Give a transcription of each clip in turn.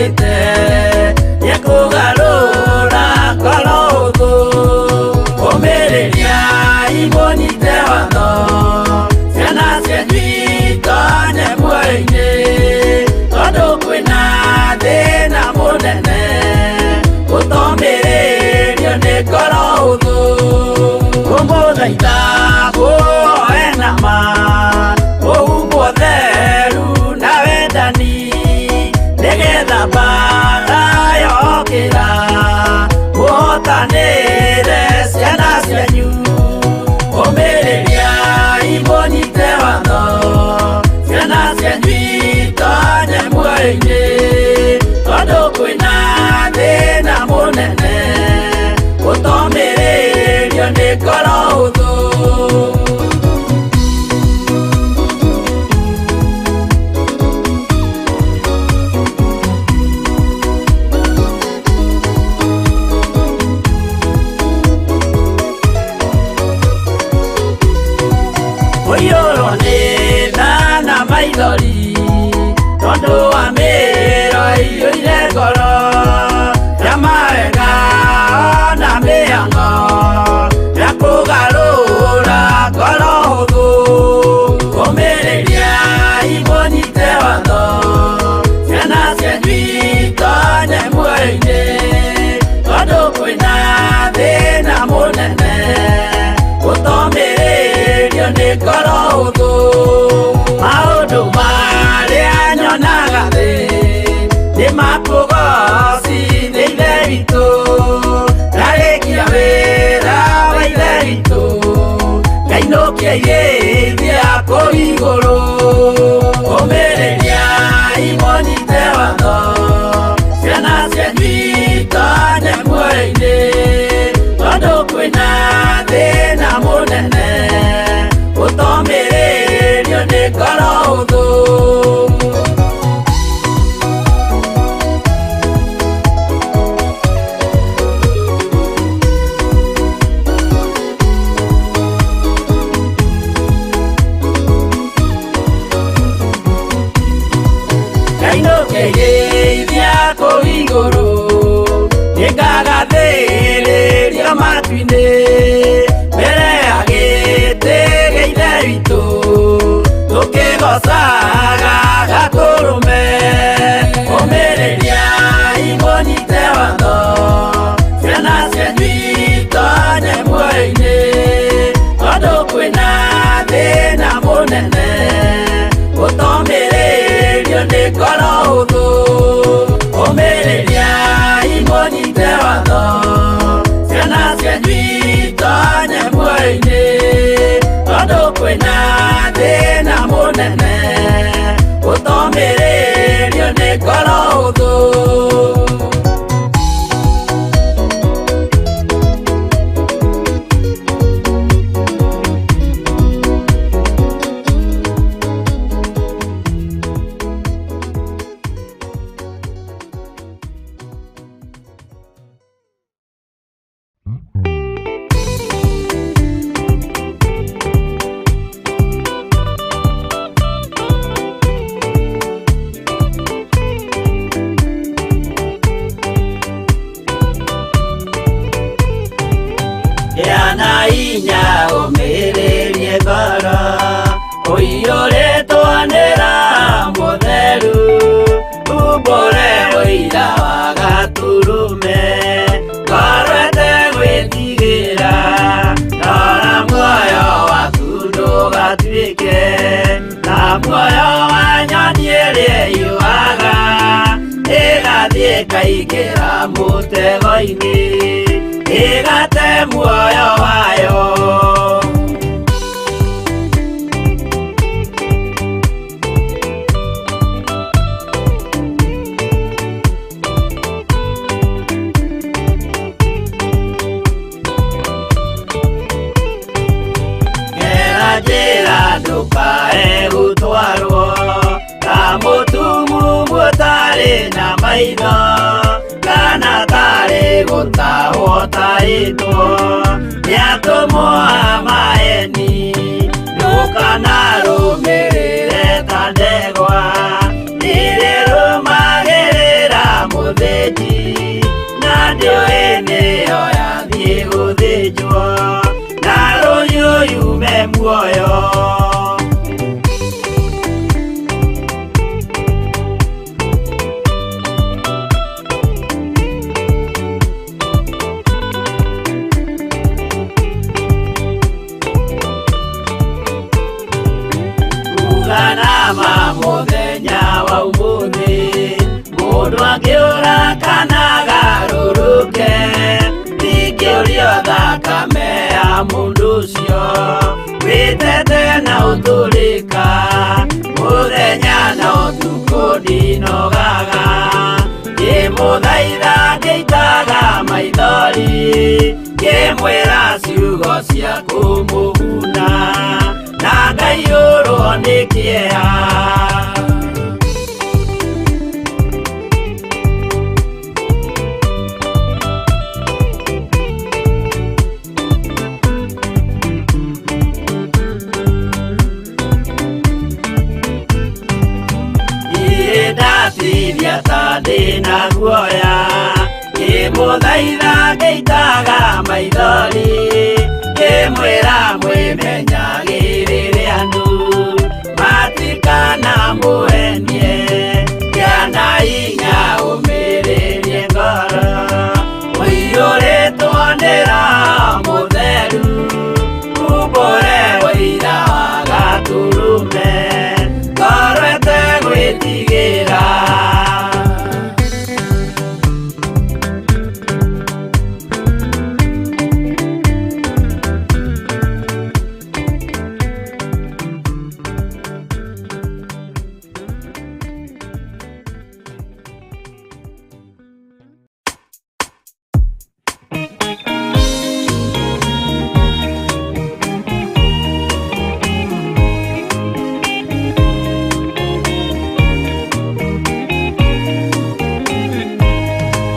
Nĩokĩte nĩekũgarũra ngoro hũthũ. Ũmĩrĩriai mũnyite watho, ciana cianyu itonye muoyo-inĩ, tondũ kwĩna thĩna mũnene gũtomĩrĩrio nĩ ngoro hũthũ. Ngũmũthaitha mũhoe na ma, mũhumbwo theru na wendani, nĩgetha mbara yokĩra mũhotanĩre ciana cianyu. Ũmĩrĩriai mũnyite watho, ciana cianyu itonye muoyo-inĩ, tondũ kwĩna thĩna mũnene gũtomĩrĩrio nĩ ngoro hũthũ. Ũiyũrwo nĩ tha na maithori, tondũ wa mĩro ĩiyũire ngoro ya mawega na mĩhang'o ya kũgarũra ngoro hũthũ. Ũmĩrĩriai mũnyite watho, ciana cianyu itonye muoyo-inĩ, tondũ kwĩna thĩna mũnene gũtomĩrĩrio nĩ ngoro hũthũ. Maũndũ marĩa nyonaga thĩ nĩ makũgocithia Ithe witũ, ndarĩkia wĩra wa Ithe witũ, ngainũkia irĩithia kũu igũrũ. Ũmĩrĩriai mũnyite watho, ciana cianyu itonye muoyo-inĩ, tondũ kwĩna thĩna mũnene gũtomĩrĩrio nĩ ngoro hũthũ. Ngainũkĩrĩithia kũu igũrũ, nĩngagathĩrĩrio matu-inĩ, mbere ya gĩtĩ gĩa Ithe witũ, tũkĩgocaga Gatũrũme. Ũmĩrĩriai mũnyite watho, ciana cianyu itonye muoyo-inĩ, tondũ kwĩna thĩna mũnene gũtomĩrĩrio nĩ ngoro hũthũ. Ũmĩrĩriai mũnyite watho, ciana cianyu itonye muoyo-inĩ, tondũ kwĩna thĩna mũnene gũtomĩrĩrio nĩ ngoro hũthũ. Gĩa na hinya ũmĩrĩrie ngoro, ũiyũrĩtwo nĩ Roho Mũtheru, umbũre ũira wa Gatũrũme, ngoro ĩtegwĩtigĩra, rora muoyo waku ndũgatuĩke ta muoyo wa nyoni ĩrĩa ĩyũaga, ĩgathiĩ ĩkaingĩra mũtego-inĩ, ĩgate muoyo wayo. Gera njĩra ndũkae gũtwarwo ta mũtumumu ũtarĩ na maitho, kana tarĩ gũtahwo tahĩtwo nĩ atũmwo a maeni. Ndũkanarũmĩrĩre ta ndegwa irĩrũmagĩrĩra ĩthĩnjwo na rũhiũ yume muoyo. Uganama mũthenya wa ũmũthĩ, mũndũ angĩũra kana agarũrũke, ndingĩũrio thakame ya mũndũ ũcio wĩtete na ũtũrĩka. Mũthenya na ũtukũ ndinogaga, ngĩmũthaitha ngĩitaga maithori, ngĩmwĩra ciugo cia kũmũguna, na ngaiyũrwo nĩ kĩeha. Niĩ ndatithia ta ndĩna guoya, ngĩmũthaitha ngĩitaga maithori, ngĩmwĩra mwĩmenyagĩrĩre andũ matikanamũhenie, kĩana hinya ũmĩrĩrie ngoro, ũiyũrĩtwo nĩ Roho Mũtheru, umbũre ũira wa Gatũrũme, ngoro ĩtegwĩtigĩra.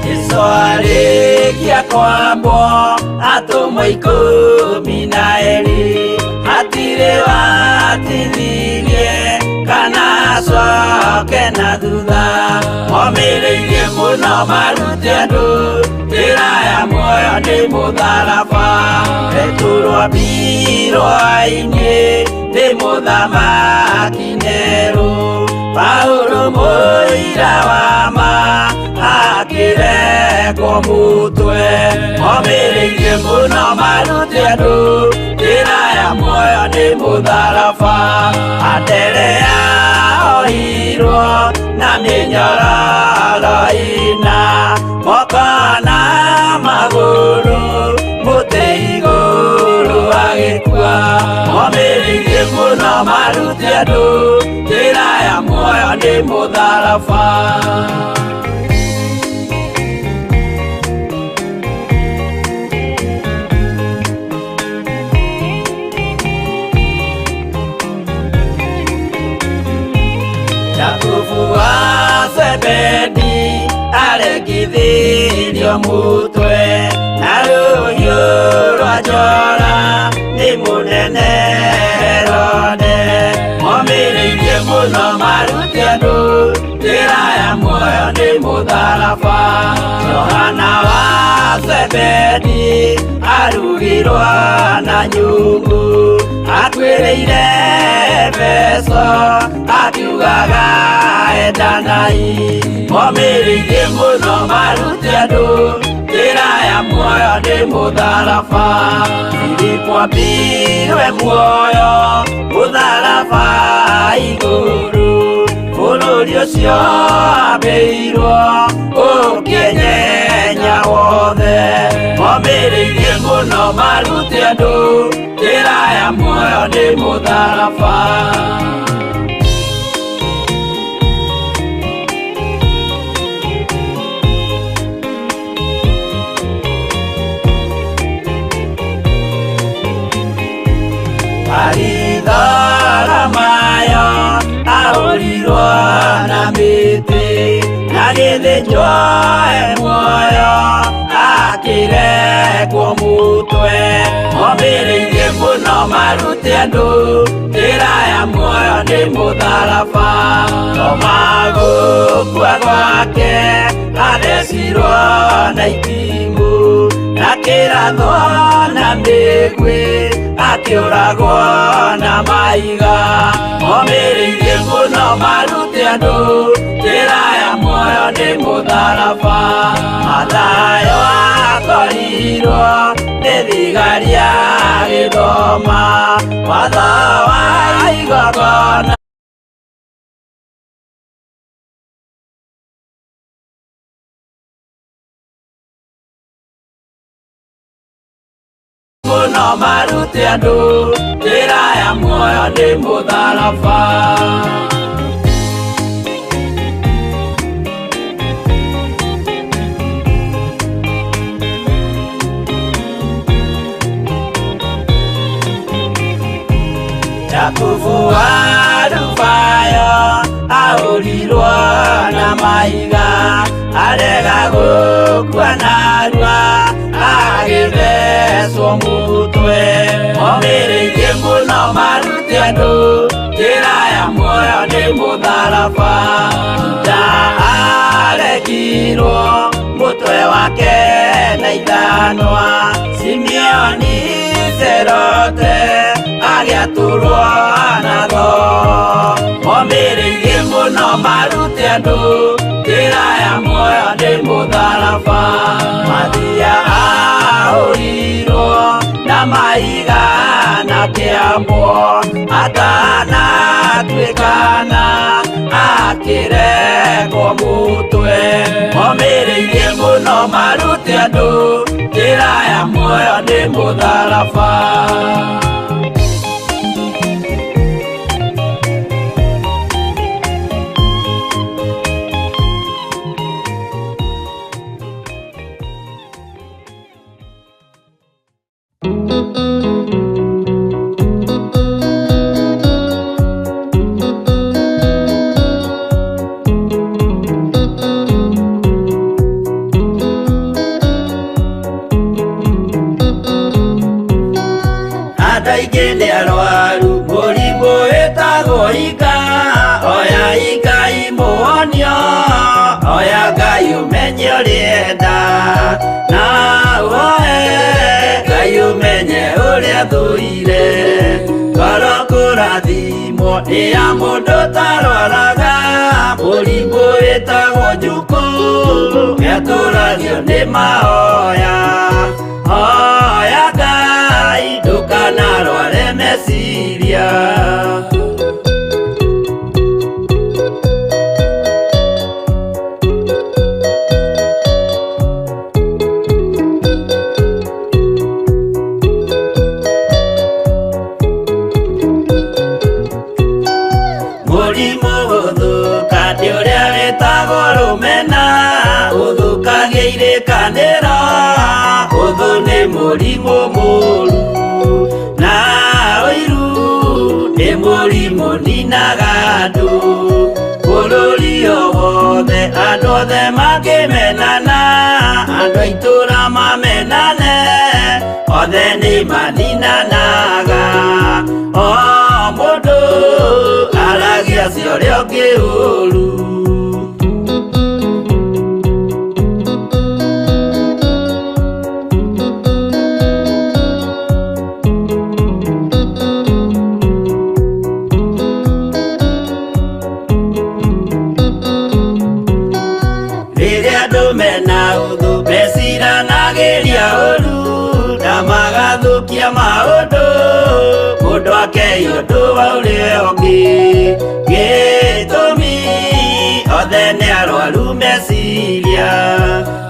Jesũ arĩkia kwambwo atũmwo 12, hatirĩ watithirie kana acoke na thutha, momĩrĩirie mũno marute andũ njĩra ya muoyo nĩ mũtharaba. Petero ambirwo ainĩ nĩ mũthamaki Nero, Paulo mũira wa ma akĩrekwo mũtwe, momĩrĩirie mũno marute andũ njĩra ya muoyo nĩ mũtharaba. Anderea ohirwo na mĩnyororo ĩna, moko na magũrũ mũtĩ igũrũ agĩkua, momĩrĩirie mũno marute andũ njĩra ya muoyo nĩ mũtharaba. Jakubu wa Zebedi arekithirio mũtwe na rũhiũ rwa njora nĩ mũnene Herode, momĩrĩirie mũno marute andũ njĩra ya muoyo nĩ mũtharaba. Johana wa Zebedi arugirwo na nyũngũ, akuĩrĩire Efeso akiugaga endanai, momĩrĩirie mũno marute andũ njĩra ya muoyo nĩ mũtharaba. Filipo ambirwe muoyo mũtharaba igũrũ, bũrũri ũcio ambĩirwo ũkĩenyenya wothe, momĩrĩirie mũno marute andũ njĩra ya muoyo nĩ mũtharaba. Baritholomayo ahũrirwo na mĩtĩ, na gĩthĩnjwo e muoyo akĩrekwo mũtwe, momĩrĩirie mũno marute andũ njĩra ya muoyo nĩ mũtharaba. Toma gũkua gwake athecirwo na itimũ, na Akĩrathwo na mĩguĩ, akĩũragwo na mahiga. Omĩrĩirie mũno marute andũ njĩra ya muoyo nĩ mũtharaba. Mathayo akorirwo nĩ thigari agĩthoma watho wa igongona. Mũno marute andũ njĩra ya muoyo nĩ mũtharaba. Jakubu wa Rubayo ahũrirwo na mahiga, arega gũkua narua agĩthecwo mũtwe. Omĩrĩirie mũno marute andũ njĩra ya muoyo nĩ mũtharaba. Juda aregirwo mũtwe wake na ithanwa, Simeoni Zerote agĩatũrwo na thoo. Omĩrĩirie mũno marute andũ njĩra ya muoyo nĩ mũtharaba. Mathia ahũrirwo na mahiga na kĩambwo, atanatuĩkana akĩrengwo mũtwe. Omĩrĩirie mũno marute andũ njĩra ya muoyo nĩ mũtharaba. Andũ aingĩ nĩ arwaru mũrimũ wĩtagwo ika, oya Ngai mũhonio, oya Ngai ũmenye ũrĩa na ũhoe Ngai ũmenye ũrĩa thũire. Ngoro kũrathimwo nĩ ya mũndũ ũtarwaraga mũrimũ wĩtagwo njukũ, nĩatũragio nĩ mahoya. Hoya Ngai ndũkanarware meciria. Mũrimũ gũthũka nĩ ũrĩa wĩtagwo rũmena, ũthũkagia irĩkanĩro, ũthũ nĩ mũrimũ mũru, na ũiru nĩ mũrimũ ninaga andũ. Bũrũri o wothe andũ othe makĩmenana, andũ a itũũra mamenane, othe nĩ maninanaga. O mũndũ aragia cia ũrĩa ũngĩ ũru. Rĩrĩa andũ mena ũthũ meciranagĩria ũru, na magathũkia maũndũ, mũndũ akei ũndũ wa ũrĩa ũngĩ. Gĩtũmi othe nĩ arwaru meciria,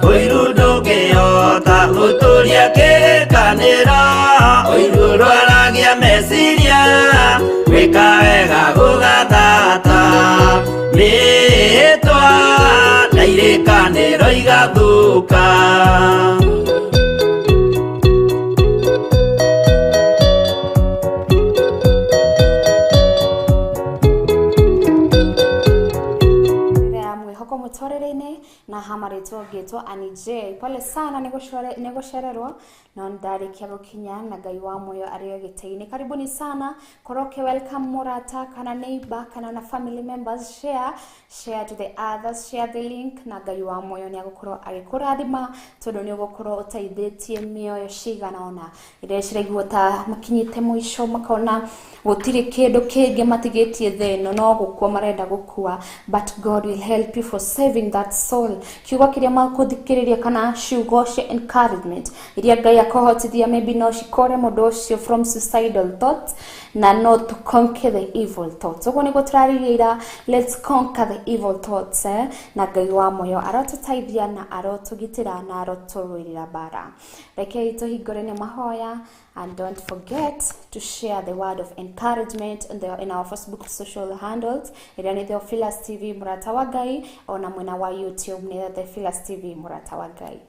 ũiru ndũngĩhota gũtũria kĩrĩkanĩro, ũiru ũrwaragia meciria, gwĩka wega gũgathata, mĩhĩtwa na irĩkanĩro igathũka. Mbere ya mwĩhoko. Mũtũrĩre-inĩ na hamarĩtwo ngĩtwo Annie J. Pole sana nĩ gũcererwo no ndarĩkia gũkinya na Ngai wa muoyo arĩ o gĩtĩ-inĩ. Karibuni sana koroke, welcome mũrata kana neighbor kana na family members, share to the others, share the link na Ngai wa muoyo nĩ agũkorwo agĩkũrathima tondũ nĩ ũgũkorwo ũteithĩtie mĩoyo cigana ũna iria ciraigua ta makinyĩte mũico, makona gũtirĩ kĩndũ kĩngĩ matigĩtie thĩ ĩno no gũkua marenda gũkua, but God will help you for saving that soul. Kiugo kĩrĩa makũthikĩrĩria kana ciugo cia encouragement iria Ngai akohotithia, maybe no cikore mũndũ ũcio from suicidal thoughts na no to conquer the evil thoughts. Ũguo nĩguo tũraririe ira, let's conquer the evil thoughts, eh? Na Ngai wa muoyo arotũteithia na arotũgitĩra na arotũrũĩrĩra mbara. Rekei tũhingũre nĩ mahoya, and don't forget to share the word of encouragement in our Facebook social handles ĩrĩa nĩ Theophilus TV Mũrata wa Ngai, ona mwena wa YouTube nĩ Theophilus TV Mũrata wa Ngai.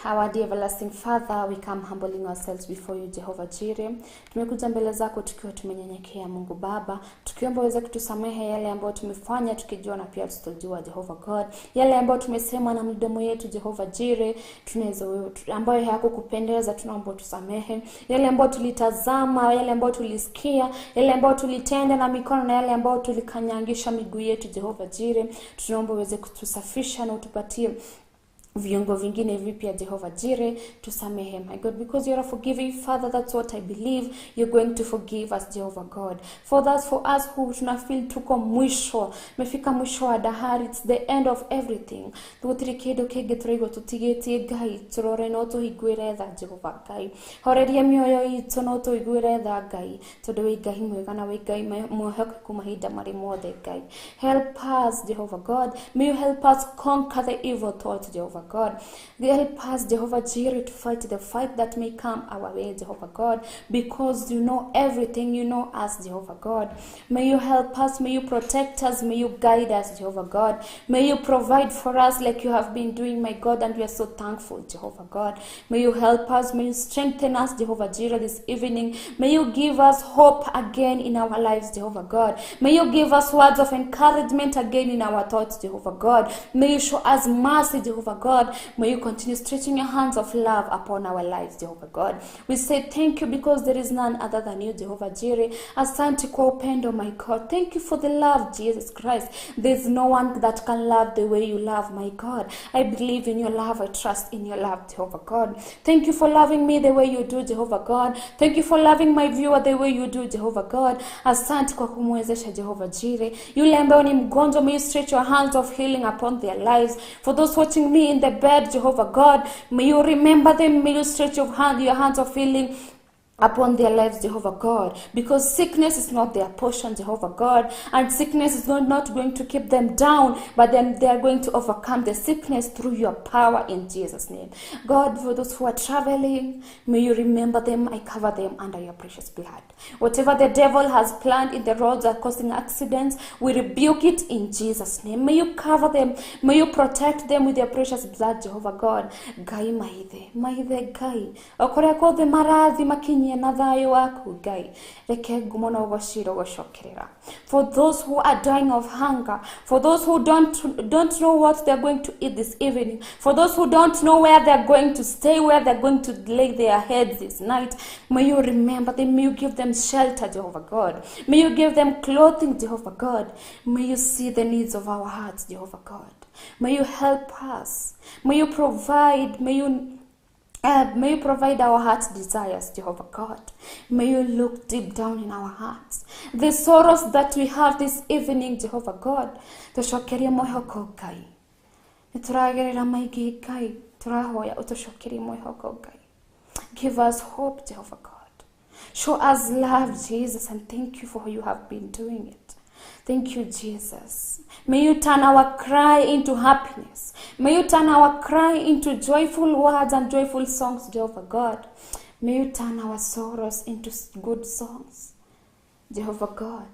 Our dear everlasting Father, we come humbling ourselves before you, Jehovah Jireh. Tumekuja mbele zako tukiwa tumenyenyekea, Mungu Baba, tukiomba uweze kutusamehe yale ambayo tumefanya tukijua na pia tusitojua, Jehovah God. Yale ambayo tumesema na midomo yetu, Jehovah Jireh, tunaweza ambayo hayakukupendeza, tunaomba tusamehe. Yale ambayo tulitazama, yale ambayo tulisikia, yale ambayo tulitenda na mikono na yale ambayo tulikanyangisha miguu yetu, Jehovah Jireh, tunaomba uweze kutusafisha na utupatie viungo vingine vipya, Jehovah Jireh. Tusamehe, my God, because you're a forgiving Father. That's what I believe, you're going to forgive us, Jehovah God. For us who tuna feel tuko mwisho, mefika mwisho wa dahari, it's the end of everything, gũtirĩ kĩndũ kĩngĩ tũraigua tũtigĩtie, Ngai tũrore no tũhingũre tha, Jehovah Ngai, horeria mĩoyo itũ no tũiguĩre tha, Ngai, tondũ wĩ Ngai mwega na wĩ Ngai mwĩhokeku mahinda marĩ mothe. Ngai, help us, Jehovah God. May you help us conquer the evil thoughts, Jehovah God. Help us, Jehovah Jireh, to fight the fight that may come our way, Jehovah God, because you know everything, you know us, Jehovah God. May you help us, may you protect us, may you guide us, Jehovah God. May you provide for us like you have been doing, my God, and we are so thankful, Jehovah God. May you help us, may you strengthen us, Jehovah Jireh, this evening. May you give us hope again in our lives, Jehovah God. May you give us words of encouragement again in our thoughts, Jehovah God. May you show us mercy, Jehovah God. May you continue stretching your hands of love upon our lives, Jehovah God. We say thank you because there is none other than you, Jehovah Jireh. Asante kwa upendo, my God. Thank you for the love, Jesus Christ. There's no one that can love the way you love, my God. I believe in your love. I trust in your love, Jehovah God. Thank you for loving me the way you do, Jehovah God. Thank you for loving my viewer the way you do, Jehovah God. Asante kwa kumwezesha, Jehovah Jireh. Yule ambaye ni mgonjwa, may you stretch your hands of healing upon their lives. For those watching me in the bed, Jehovah God, may you remember them. May you stretch your hands of healing upon their lives, Jehovah God, because sickness is not their portion, Jehovah God, and sickness is not going to keep them down, but then they are going to overcome the sickness through your power in Jesus' name. God, for those who are traveling, may you remember them. I cover them under your precious blood. Whatever the devil has planned in the roads are causing accidents, we rebuke it in Jesus' name. May you cover them, may you protect them with your precious blood, Jehovah God. Ngai maithe, maithe Ngai, o kũrĩa guothe marathi makinyie na thayũ waku, Ngai, reke ngumo na ũgoci gũcokerera. For those who are dying of hunger, for those who don't know what they're going to eat this evening, for those who don't know where they're going to stay, where they're going to lay their heads this night, may you remember them. May you give them shelter, Jehovah God. May you give them clothing, Jehovah God. May you see the needs of our hearts, Jehovah God. May you help us. May you provide. May you provide our heart's desires, Jehovah God. May you look deep down in our hearts. The sorrows that we have this evening, Jehovah God, tũcokerie mwĩhoko, Ngai. Nĩ tũragerera maingĩ, Ngai, tũrahoya ũtũcokerie mwĩhoko, Ngai. Give us hope, Jehovah God. Show us love, Jesus, and thank you for how you have been doing it. Thank you, Jesus. May you turn our cry into happiness. May you turn our cry into joyful words and joyful songs, Jehovah God. May you turn our sorrows into good songs. Jehovah God,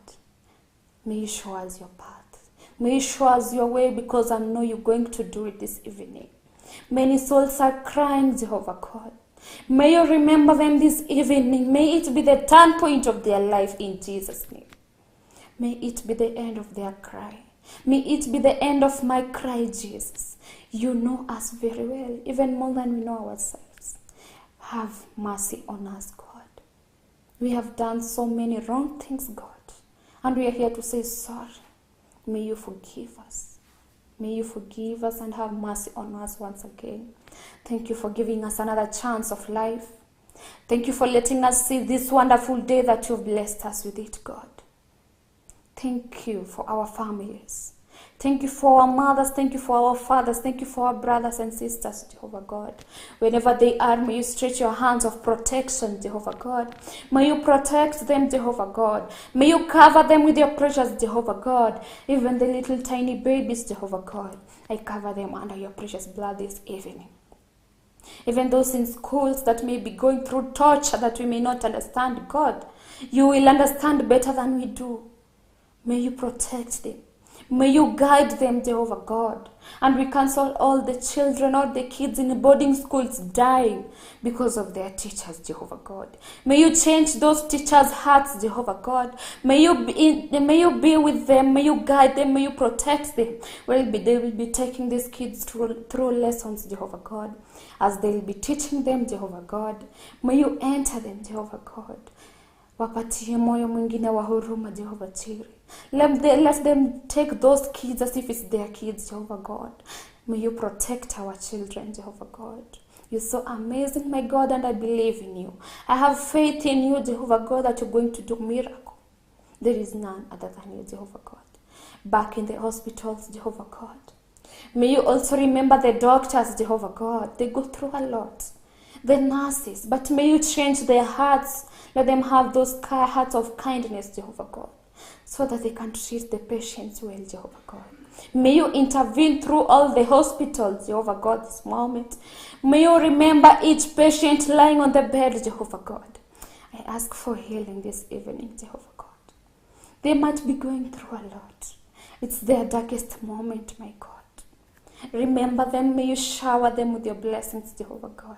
may you show us your path. May you show us your way, because I know you're going to do it this evening. Many souls are crying, Jehovah God. May you remember them this evening. May it be the turn point of their life in Jesus' name. May it be the end of their cry. May it be the end of my cry, Jesus. You know us very well, even more than we know ourselves. Have mercy on us, God. We have done so many wrong things, God, and we are here to say sorry. May you forgive us. May you forgive us and have mercy on us once again. Thank you for giving us another chance of life. Thank you for letting us see this wonderful day that you've blessed us with it, God. Thank you for our families. Thank you for our mothers. Thank you for our fathers. Thank you for our brothers and sisters, Jehovah God. Whenever they are, may you stretch your hands of protection, Jehovah God. May you protect them, Jehovah God. May you cover them with your precious, Jehovah God. Even the little tiny babies, Jehovah God. I cover them under your precious blood this evening. Even those in schools that may be going through torture that we may not understand, God, you will understand better than we do. May you protect them. May you guide them, Jehovah God. And we cancel all the children, all the kids in the boarding schools dying because of their teachers, Jehovah God. May you change those teachers' hearts, Jehovah God. May you be with them. May you guide them. May you protect them. They will be taking these kids through lessons, Jehovah God. As they will be teaching them, Jehovah God. May you enter them, Jehovah God. Wapatie moyo mwingine wa huruma, Jehovah Jireh. Let them take those kids as if it's their kids, Jehovah God. May you protect our children, Jehovah God. You're so amazing, my God, and I believe in you. I have faith in you, Jehovah God, that you're going to do miracle. There is none other than you, Jehovah God. Back in the hospitals, Jehovah God. May you also remember the doctors, Jehovah God. They go through a lot. The nurses, but may you change their hearts. Let them have those hearts of kindness, Jehovah God, so that they can treat the patients well, Jehovah God. May you intervene through all the hospitals, Jehovah God, this moment. May you remember each patient lying on the bed, Jehovah God. I ask for healing this evening, Jehovah God. They might be going through a lot. It's their darkest moment, my God. Remember them. May you shower them with your blessings, Jehovah God.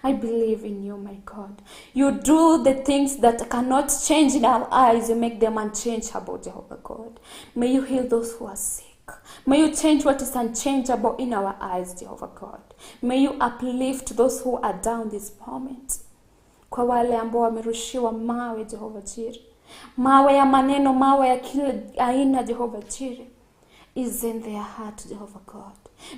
I believe in you, my God. You do the things that cannot change in our eyes. You make them unchangeable, Jehovah God. May you heal those who are sick. May you change what is unchangeable in our eyes, Jehovah God. May you uplift those who are down this moment. Kwa wale ambao wamerushiwa mawe, Jehovah Jireh. Mawe ya maneno, mawe ya kila aina, Jehovah Jireh. Is in their heart, Jehovah God.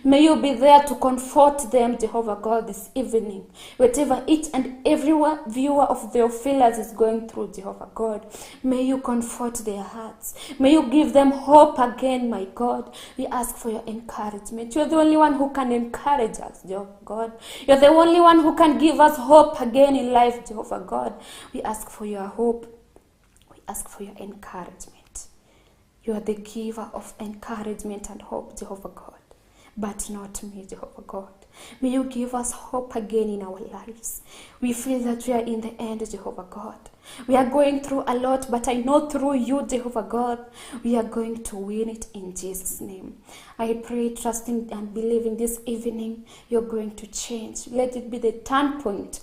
May you be there to comfort them, Jehovah God, this evening. Whatever each and every viewer of Theophilus is going through, Jehovah God, may you comfort their hearts. May you give them hope again, my God. We ask for your encouragement. You're the only one who can encourage us, Jehovah God. You're the only one who can give us hope again in life, Jehovah God. We ask for your hope. We ask for your encouragement. You are the giver of encouragement and hope, Jehovah God. But not me, Jehovah God. May you give us hope again in our lives. We feel that we are in the end, Jehovah God. We are going through a lot, but I know through you, Jehovah God, we are going to win it in Jesus' name. I pray, trusting and believing this evening, you're going to change. Let it be the turn point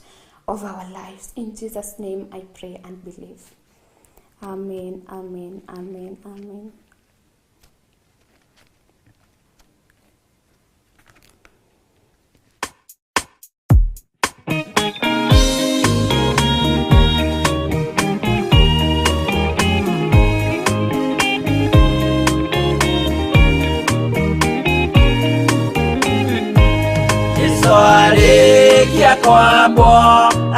of our lives. In Jesus' name, I pray and believe. Amen, amen, amen, amen. Kwambwo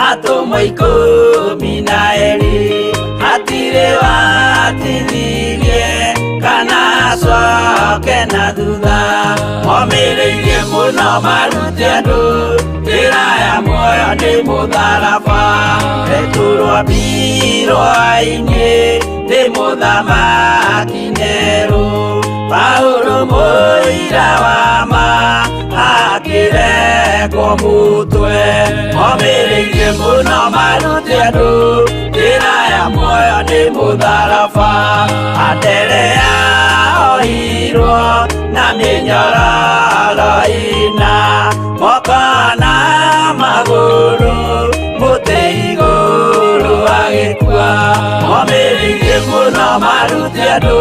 atũmwo ikũmi na erĩ hatirĩ watithirie kana acoke na thutha momĩrĩirie mũno marute andũ njĩra ya muoyo nĩ mũtharaba Petero ambirwo-inĩ nĩ mũthamaki Nero Paulo mũira wa ma akĩrekwo mũtwe momĩrĩirie mũno marute andũ njĩra ya muoyo nĩ mũtharaba Anderea ohirwo na mĩnyororo ĩna moko na magũrũ mũtĩ igũrũ agĩkua momĩrĩirie mũno marute andũ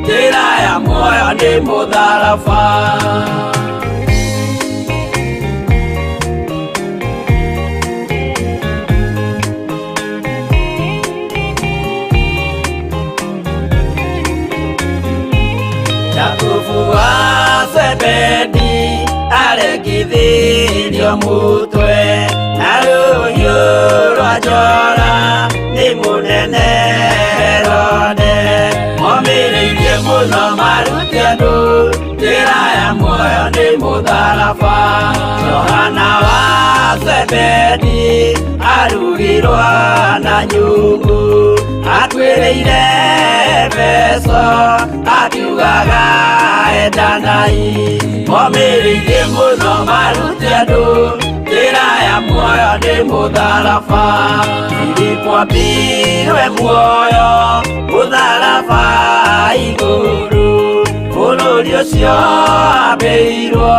njĩra ya muoyo mũtharaba. Jakubu wa Zebedi aregithirio mutwe na rũhiũ rwa njora nĩ mũnene Herode. Momĩrĩirie mũno marute andũ njĩra ya muoyo nĩ mũtharaba. Johana wa Zebedi arugirwo na nyungu atuĩrĩire Efeso akiugaga endanai. Momĩrĩirie mũno marute andũ njĩra ya muoyo nĩ mũtharaba. Filipo ambirwe muoyo mũtharaba igũrũ bũrũri ũcio ambĩirwo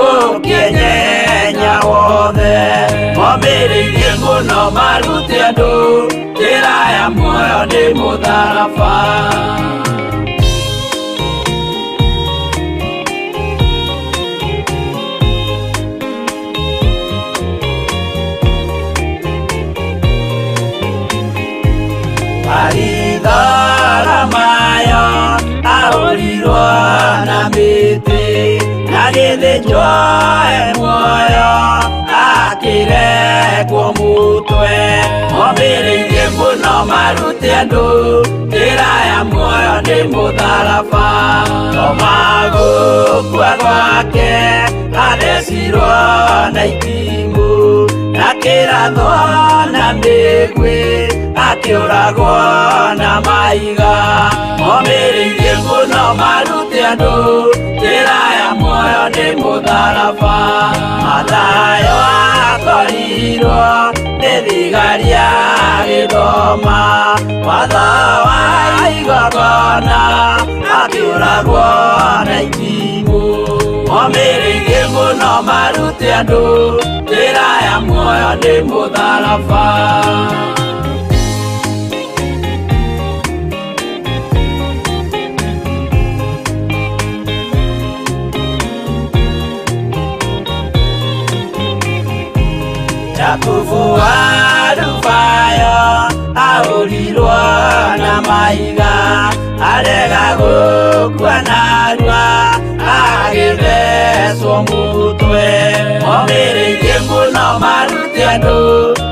ũkĩenyenya wothe. Momĩrĩirie mũno marute andũ njĩra ya muoyo nĩ mũtharaba. Baritholomayo ahũrirwo na mĩtĩ na gĩthĩnjwo e muoyo akĩrekwo mũtwe. Momĩrĩirie mũno marute andũ njĩra ya muoyo nĩ mũtharaba. Toma gũkua gwake athecirwo na itimũ na kĩrathwo na mĩguĩ akĩũragwo na mahiga. Momĩrĩirie mũno marute andũ njĩra ya muoyo nĩ mũtharaba. Mathayo akorirwo nĩ thigari agĩthoma watho wa igongona akĩũragwo na itimũ. Momĩrĩirie mũno marute andũ njĩra ya muoyo nĩ mũtharaba. Jakubu wa Alufayo ahũrirwo na mahiga arega gũkua narua agĩthecwo mũtwe. Momĩrĩirie mũno marute andũ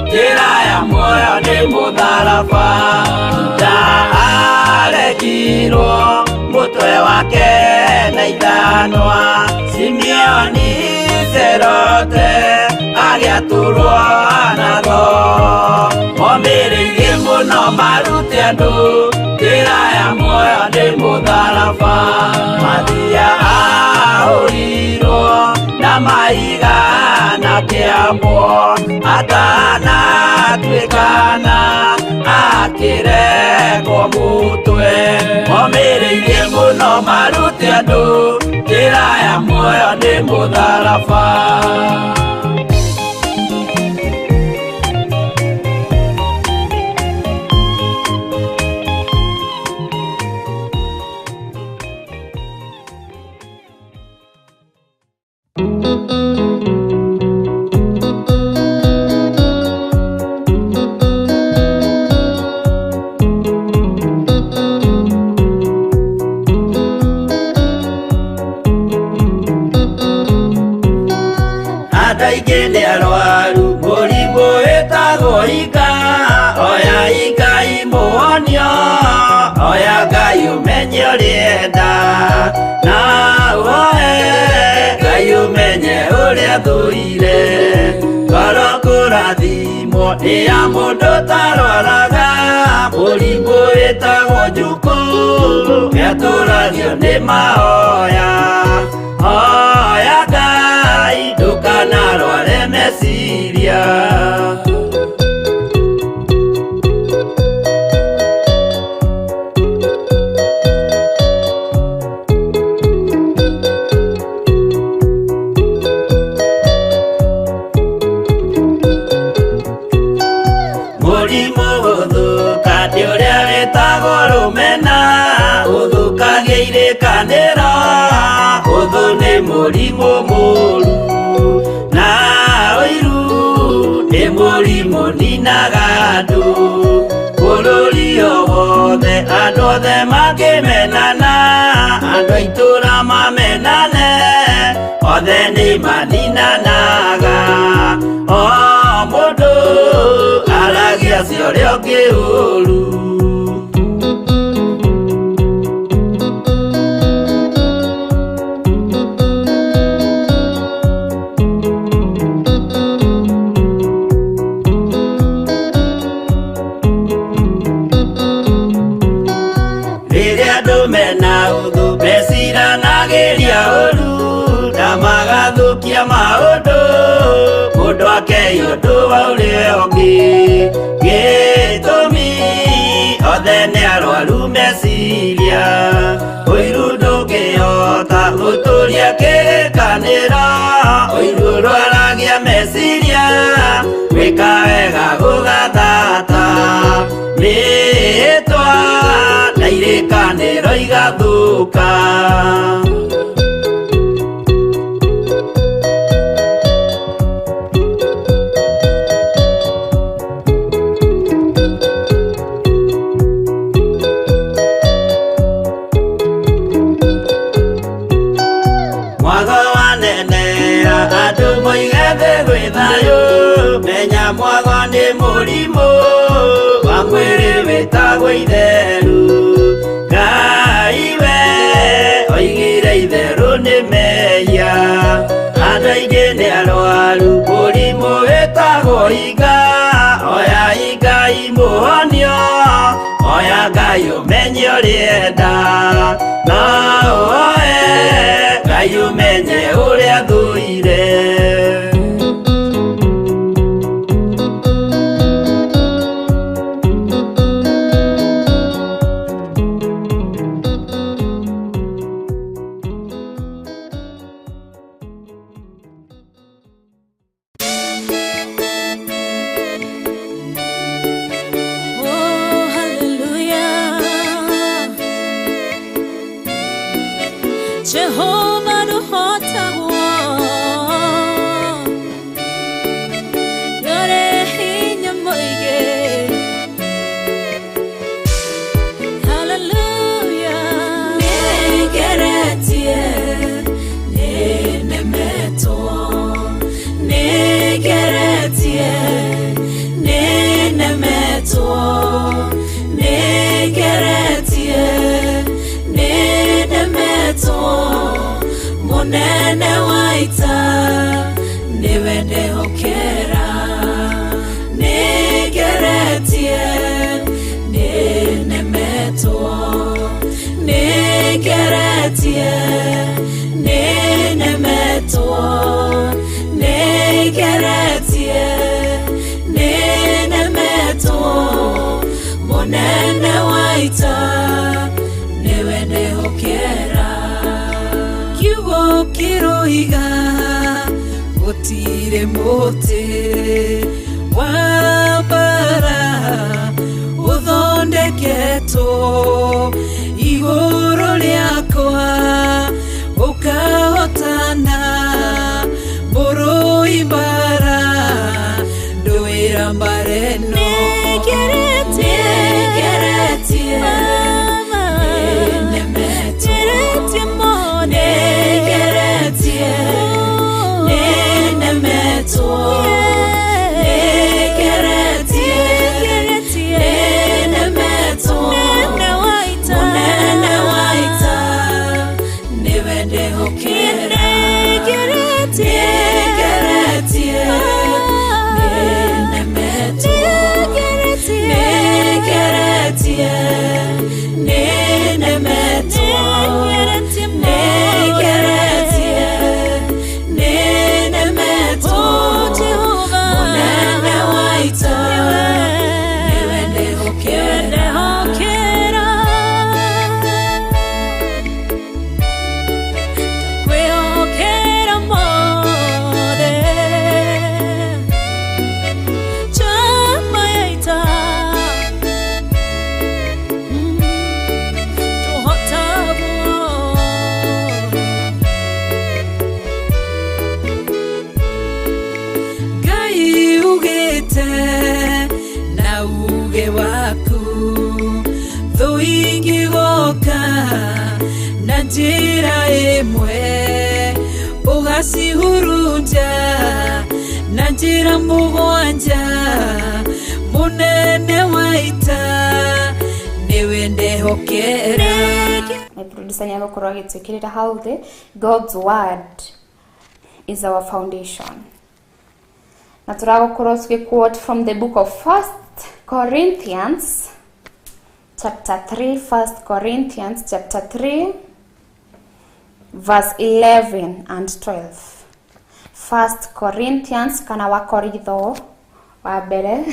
njĩra ya muoyo nĩ mũtharaba. Juda aregirwo mũtwe wake na ithanwa. Simeoni Zerote agĩatũrwo na thoo. Momĩrĩirie mũno marute andũ njĩra ya muoyo nĩ mũtharaba. Mathia ahũrirwo na mahiga na kĩambwo atanatuĩkana akĩrekwo mũtwe. Momĩrĩirie mũno marute andũ njĩra ya muoyo nĩ mũtharaba. Andũ aingĩ nĩ arwaru mũrimũ wĩtagwo ika. Oya Ngai mũhonio, oya Ngai ũmenye ũrĩa enda, na ũhoe Ngai ũmenye ũrĩa thũire. Ngoro kũrathimwo nĩ ya mũndũ ũtarwaraga mũrimũ wĩtagwo njukũ nĩatũragio nĩ mahoya. Hoya Ngai ndũkanarware meciria. Mũrimũ gũthũka nĩ ũrĩa wĩtagwo rũmena ũthũkagia irĩkanĩro Mũrimũ mũru na ũiru nĩ mũrimũ ninaga andũ bũrũri o wothe andũ othe makĩmenana andũ a itũũra mamenane othe nĩ maninanaga o mũndũ aragia cia ũrĩa ũngĩ ũru. Magathũkia maũndũ mũndũ akei ũndũ wa ũrĩa ũngĩ gĩtũmi othe nĩ arwaru meciria ũiru ndũngĩhota gũtũria kĩrĩkanĩro ũiru ũrwaragia meciria gwĩka wega gũgathata mĩĩtwa na irĩkanĩro igathũka. Menya mwago nĩ mũrimũ wa mwĩrĩ wĩtagwo itheru Ngai we oigire itherũ nĩ mehia andũ aingĩ nĩ arwaru mũrimũ wĩtagwo iga oya Ngai mũhonio oya Ngai ũmenye ũrĩa enda no oe Ngai ũmenye ũrĩa thũire. Munene waita niwe ndehokera nigeretie ninemetwo nigeretie ninemetwo nigeretie ninemetwo munene waita niwe ndehokera kiugo kiroiga gutire muti wa mbara uthondeketwo igũrũ rĩakwa ũkahotana mbũrũi mbara ndũĩra mbara ĩno nĩngeretie nĩnemetwo nĩngeretie nĩnemetwo nĩngeretie nĩnemetwo munene wa ita nĩwe ndĩhokera nĩngeretie nĩnemetwo nĩngeretie nĩnemetwo nĩngeretie nĩnemetwo munene wa ita nĩwe ndĩhokera. Chama yaita. Njĩra ĩmwe ũgacihurunja na njĩra mũgwanja mũnene wa ita nĩwe ndehokera. My producer nĩ agũkorwo agĩtwĩkĩrĩra hau thĩ. God's word is our foundation. Na tũragũkorwo tũgĩ-quote from the book of 1 Corinthians chapter 3, 1 Corinthians chapter 3 verse 11 and 12. 1 Corinthians kana Wakoritho wa mbere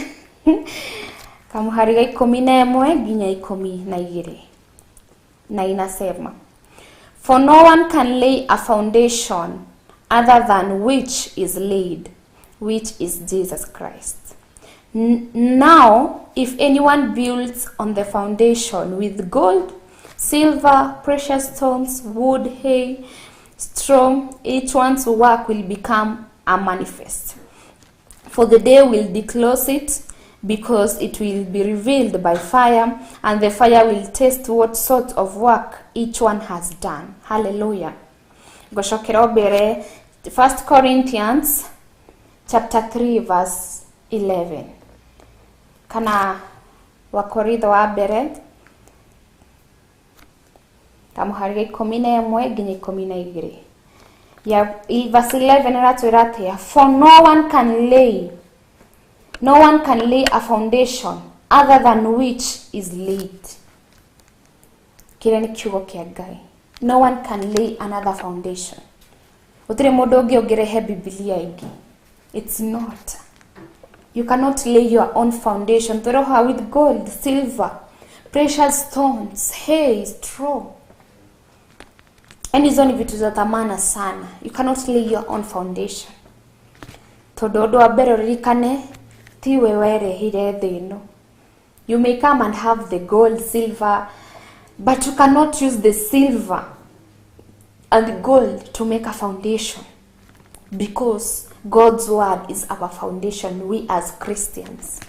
kamuhari ga 11 nginya 12, na inasema, for no one can lay a foundation other than which is laid, which is Jesus Christ. Now, if anyone builds on the foundation with gold, silver, precious stones, wood, hay, straw, each one's work will become a manifest. For the day will disclose it, because it will be revealed by fire, and the fire will test what sort of work each one has done. Hallelujah. Goshokera mbere 1 Corinthians chapter 3 verse 11. Kana Wakoritho wa mbere kamuhari ga 11 nginya 12. Ya verse 11 ĩratwĩra atĩa? For no one can lay a foundation other than which is laid. Kĩrĩa nĩ kiugo kĩa Ngai. No one can lay another foundation. Gũtirĩ mũndũ ũngĩ ũngĩrehe Bibilia ĩngĩ. It's not. You cannot lay your own foundation. Tũroha with gold, silver, precious stones, hay, straw. And hizo ni vitu za thamana sana. You cannot lay your own foundation. Tondũ ũndũ wa mbere ũririkane tiwe werehire thĩ ĩno. You may come and have the gold, silver, but you cannot use the silver and gold to make a foundation, because God's word is our foundation, we as Christians.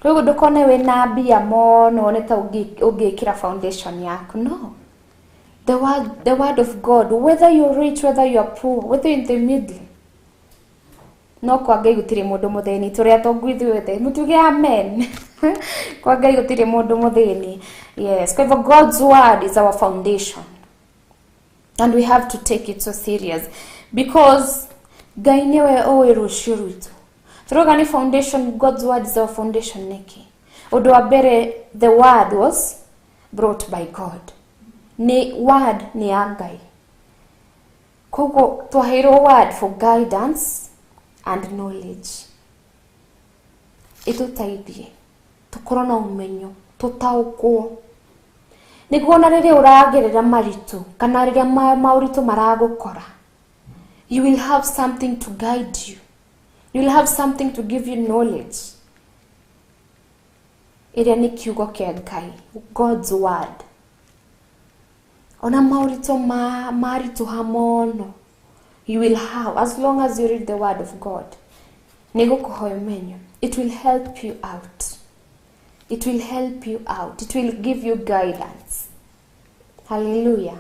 Koguo ndũkone wĩna mbia mũno wone ta ũngĩkĩra foundation yaku. No. The word of God, whether you're rich, whether you're poor, whether you're in the middle. No kwa Ngai gũtirĩ mũndũ mũthĩni, tũrĩ atongu ithuothe. Mũtuge amen. Kwa Ngai gũtirĩ mũndũ mũthĩni. Yes, kwa hivyo God's word is our foundation. And we have to take it so serious, because Ngai nĩwe ũĩ rũciũ rwitũ. Tũrauga nĩ foundation, God's word is our foundation nĩkĩ? Ũndũ wa mbere, the word was brought by God. Nĩ word nĩ ya Ngai. Koguo twaheirwo word for guidance and knowledge. Ĩtũteithie tũkorwo na ũmenyo, tũtaũkwo, nĩguo ona rĩrĩa ũragerera maritũ kana rĩrĩa maũritũ maragũkora, you will have something to guide you. You will have something to give you knowledge. Ĩrĩa nĩ kiugo kĩa Ngai, God's word. Ona maũritũ maritũha mũno, you will have, as long as you read the word of God, nĩgũkũhe ũmenyo. It will help you out. It will help you out. It will give you guidance. Hallelujah.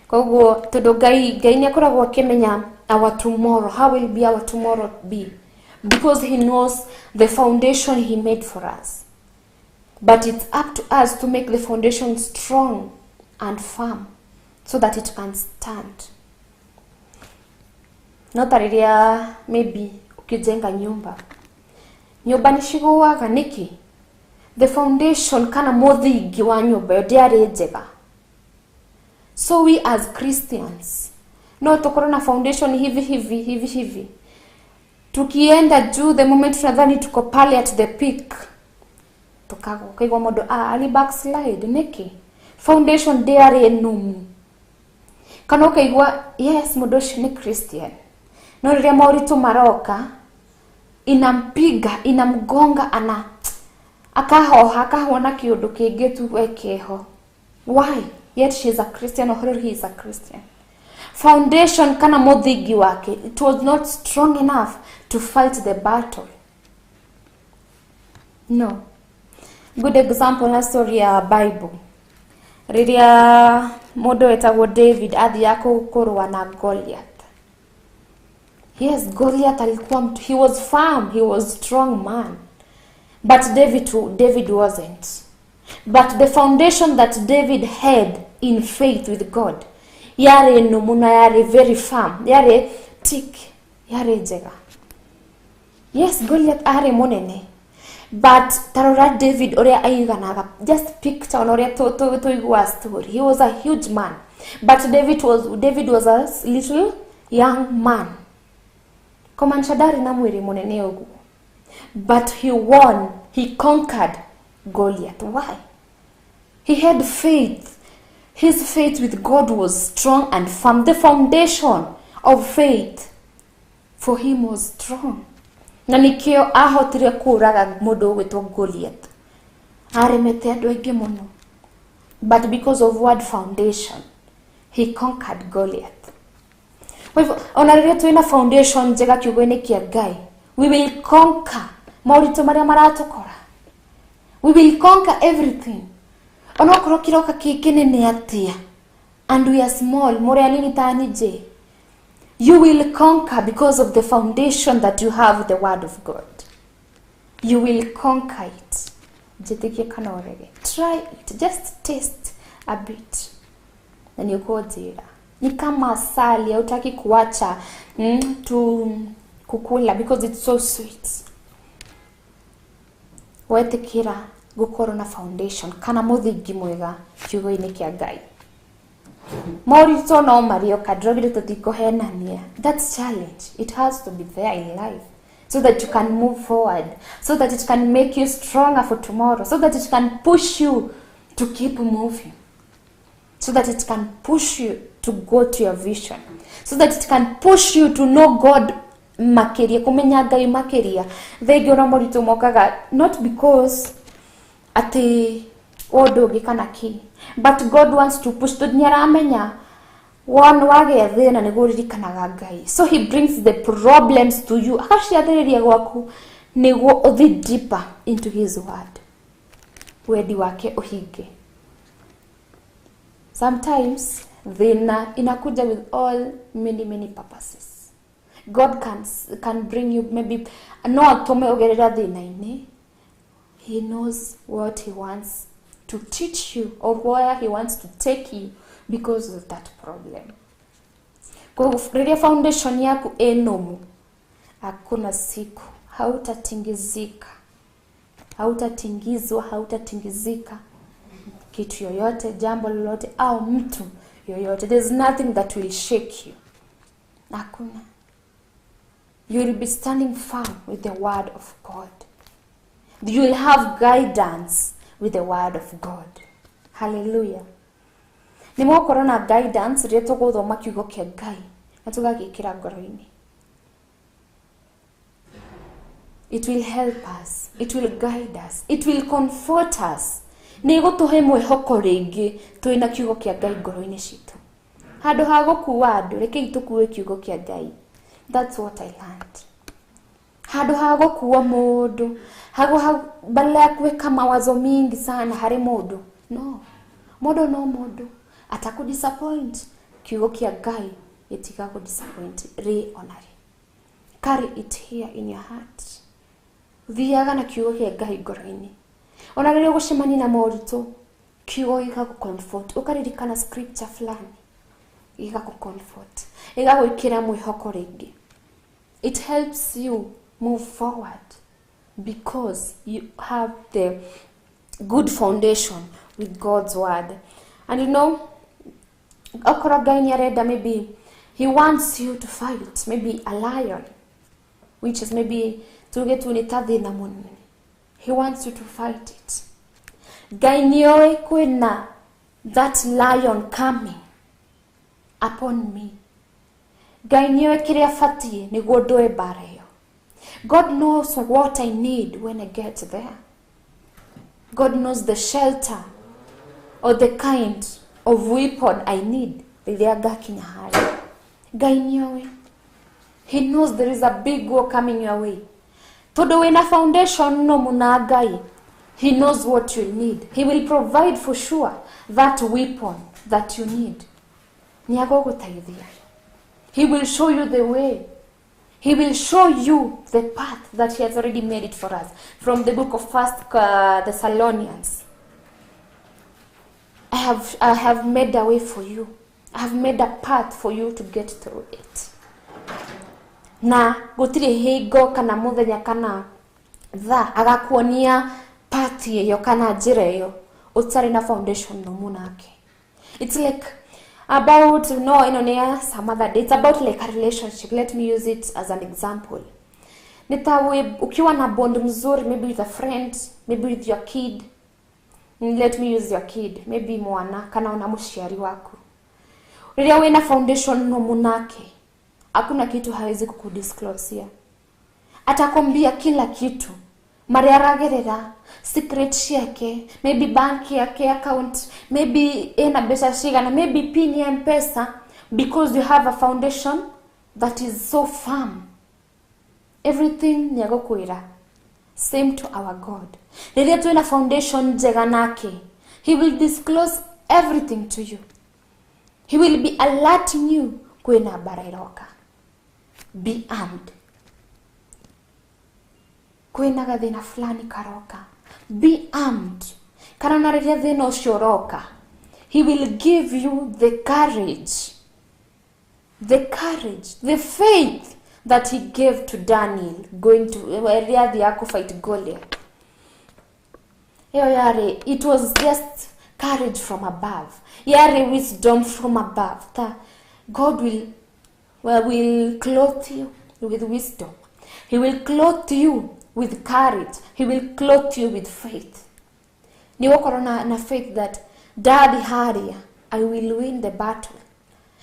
Koguo tondũ Ngai nĩ akoragwo akĩmenya our tomorrow, how will be our tomorrow be? Because he knows the foundation he made for us. But it's up to us to make the foundation strong and firm so that it can stand. No ta rĩrĩa maybe ukijenga nyumba, nyumba nĩ cigũaga nĩkĩ? The foundation kana mũthingi wa nyumba ĩyo ndĩarĩ njega. So we as Christians, no tukorwo na foundation hivi hivi hivi hivi. Tukienda juu, the moment tunadhani tuko pale at the peak, tukagwa ukaigua mũndũ ali backslide nĩkĩ? Foundation ndĩarĩ nũmu. Kana ukaigua yes, mũndũ ũcio nĩ Christian, no rĩrĩa maũritũ maroka inampiga, inamgonga, ana akahoha, akahona kĩũndũ kĩngĩ tu ekeho. Why? Yet she is a Christian, or he is a Christian. Foundation kana mũthingi wake, it was not strong enough to fight the battle. No. Good example na story ya Bible. Rĩrĩa mũndũ wetagwo David athiaga kũrũa na Goliath. Yes, Goliath alikuwa mtu, he was firm, he was strong man. But David wasn't. But the foundation that David had in faith with God, yarĩ nũmu na yarĩ very firm, yarĩ thick, yarĩ njega. Yes, Goliath arĩ mũnene. But tarora David ũrĩa aiganaga, just picture ona ũrĩa tũigua story. He was a huge man. But David was a little young man. Kumaanisha ndarĩ na mwĩrĩ mũnene ũguo. But he won, he conquered Goliath. Why? He had faith. His faith with God was strong and firm. The foundation of faith for him was strong. Na nikio ahotire kũraga mũndũ ũgwĩtwo Goliath. Aremete andũ aingĩ mũno. But because of word foundation, he conquered Goliath. Kwa hivyo, ona rĩrĩa twĩna foundation njega kiugo-inĩ kĩa Ngai, we will conquer moritũ marĩa maratũkora. We will conquer everything. Onokorwo kĩroka kĩ kĩnene atĩa, and we are small, mũrĩ anini ta niĩ, you will conquer because of the foundation that you have with the word of God. You will conquer it. Njĩtĩkie kana ũrege. Try it. Just taste a bit. Na nĩ ũkũnjĩra. Ni kama asali, hautaki kuacha to kukula because it's so sweet. Wetĩkĩra gũkorwo na foundation kana mũthingi mwega kiugo-inĩ kĩa Ngai. Moritũ no marĩoka, ndĩraugire tũtikũhenania. That's challenge. It has to be there in life so that you can move forward, so that it can make you stronger for tomorrow, so that it can push you to keep moving, so that it can push you to go to your vision, so that it can push you to know God makiria, kumenya Ngai makiria. Thengi ona moritũ mokaga not because ati ũndũ ũngĩ kana kĩ, but God wants to push, tondũ nĩaramenya wona wagĩa thĩna nĩguo ũririkanaga Ngai. So he brings the problems to you, agaciathĩrĩria gwaku nĩguo ũthiĩ deeper into his word, wendi wake ũhinge. Sometimes thĩna inakuja with all many many purposes. God can bring you maybe no atũme ũgerera thĩna-inĩ. He knows what he wants to teach you or where he wants to take you because of that problem. Kwa hivyo foundation yaku ĩ nũmu, hakuna siku hautatingizika, hautatingizwa, hautatingizika kitu yoyote, jambo lolote au mtu yoyote. There's nothing that will shake you. Hakuna. You will be standing firm with the word of God. You will have guidance with the word of God. Hallelujah. Nĩ mũgũkorwo na guidance rĩrĩa tũgũthoma kiugo kĩa Ngai na tũgagĩkĩra ngoro-inĩ. It will help us. It will guide us. It will comfort us. Nĩ ĩgũtũhe mwĩhoko rĩngĩ twĩna kiugo kĩa Ngai ngoro-inĩ citũ. Handũ ha gũkua andũ, rekei tũkue kiugo kĩa Ngai. That's what I learned. Handũ ha gũkua mũndũ, badala ya kuweka mawazo mingi sana harĩ mũndũ. No. Mũndũ no mũndũ. Atakudisappoint. Kiugo kĩa Ngai gĩtigakudisappoint rĩ ona rĩ. Carry it here in your heart. Thiaga na kiugo kĩa Ngai ngoro-inĩ. Ona rĩrĩa ũgũcemania na moritũ, kiugo gĩgagũ-comfort. Ũkaririkana scripture fulani, gĩgagũ-comfort, gĩgagwĩkĩra mwĩhoko rĩngĩ. It helps you move forward because you have the good foundation with God's word. And you know, okorwo Ngai nĩarenda, maybe he wants you to fight maybe a lion, which is maybe tuge tu nĩ ta thĩna mũnene. He wants you to fight it. Ngai nĩoĩ kwĩna that lion coming upon me. Ngai nĩoĩ kĩrĩa batiĩ nĩguo ndũe mbara ĩyo. God knows what I need when I get there. God knows the shelter or the kind of weapon I need rĩrĩa ngakinya harĩa. Ngai nĩoĩ. He knows there is a big war coming your way. Tondũ wĩna foundation nũmu na Ngai, he knows what you need. He will provide for sure that weapon that you need. Nĩ agũgũteithia. He will show you the way. He will show you the path that he has already made it for us. From the book of First Thessalonians. I have made a way for you. I have made a path for you to get through it. Na gũtirĩ hingo kana mũthenya kana thaa agakuonia path ĩyo kana njĩra ĩyo ũtarĩ na foundation nũmu nake. It's like about, no, ĩno nĩ ya some other day. It's about like a relationship. Let me use it as an example. Ni ta ukiwa na bond mzuri, maybe with a friend, maybe with your kid. Let me use your kid, maybe mwana kana ona mũciari waku. Rĩrĩa wĩna foundation nũmu nake, hakuna kitu hawezi kukudisclosea. Atakwambia kila kitu. Marĩa aragerera, secret ciake, maybe bank yake account, maybe ena mbeca cigana, maybe pin ya M-Pesa, because you have a foundation that is so firm. Everything nĩ agũkwĩra. Same to our God. Rĩrĩa twĩna foundation njega nake, he will disclose everything to you. He will be alerting you kwĩna mbara ĩroka. Be armed. Kwĩna gathĩna fulani karoka. Be armed. Kana ona rĩrĩa thĩna ũcio ũroka, he will give you the courage. The courage, the faith that he gave to Daniel going to rĩrĩa athiaga kũ-fight Goliath. Ĩyo yarĩ, it was just courage from above. Yarĩ wisdom from above. That God will clothe you with wisdom. He will clothe you with courage. He will clothe you with faith. Nĩ ũgũkorwo na faith that ndathi harĩa, I will win the battle.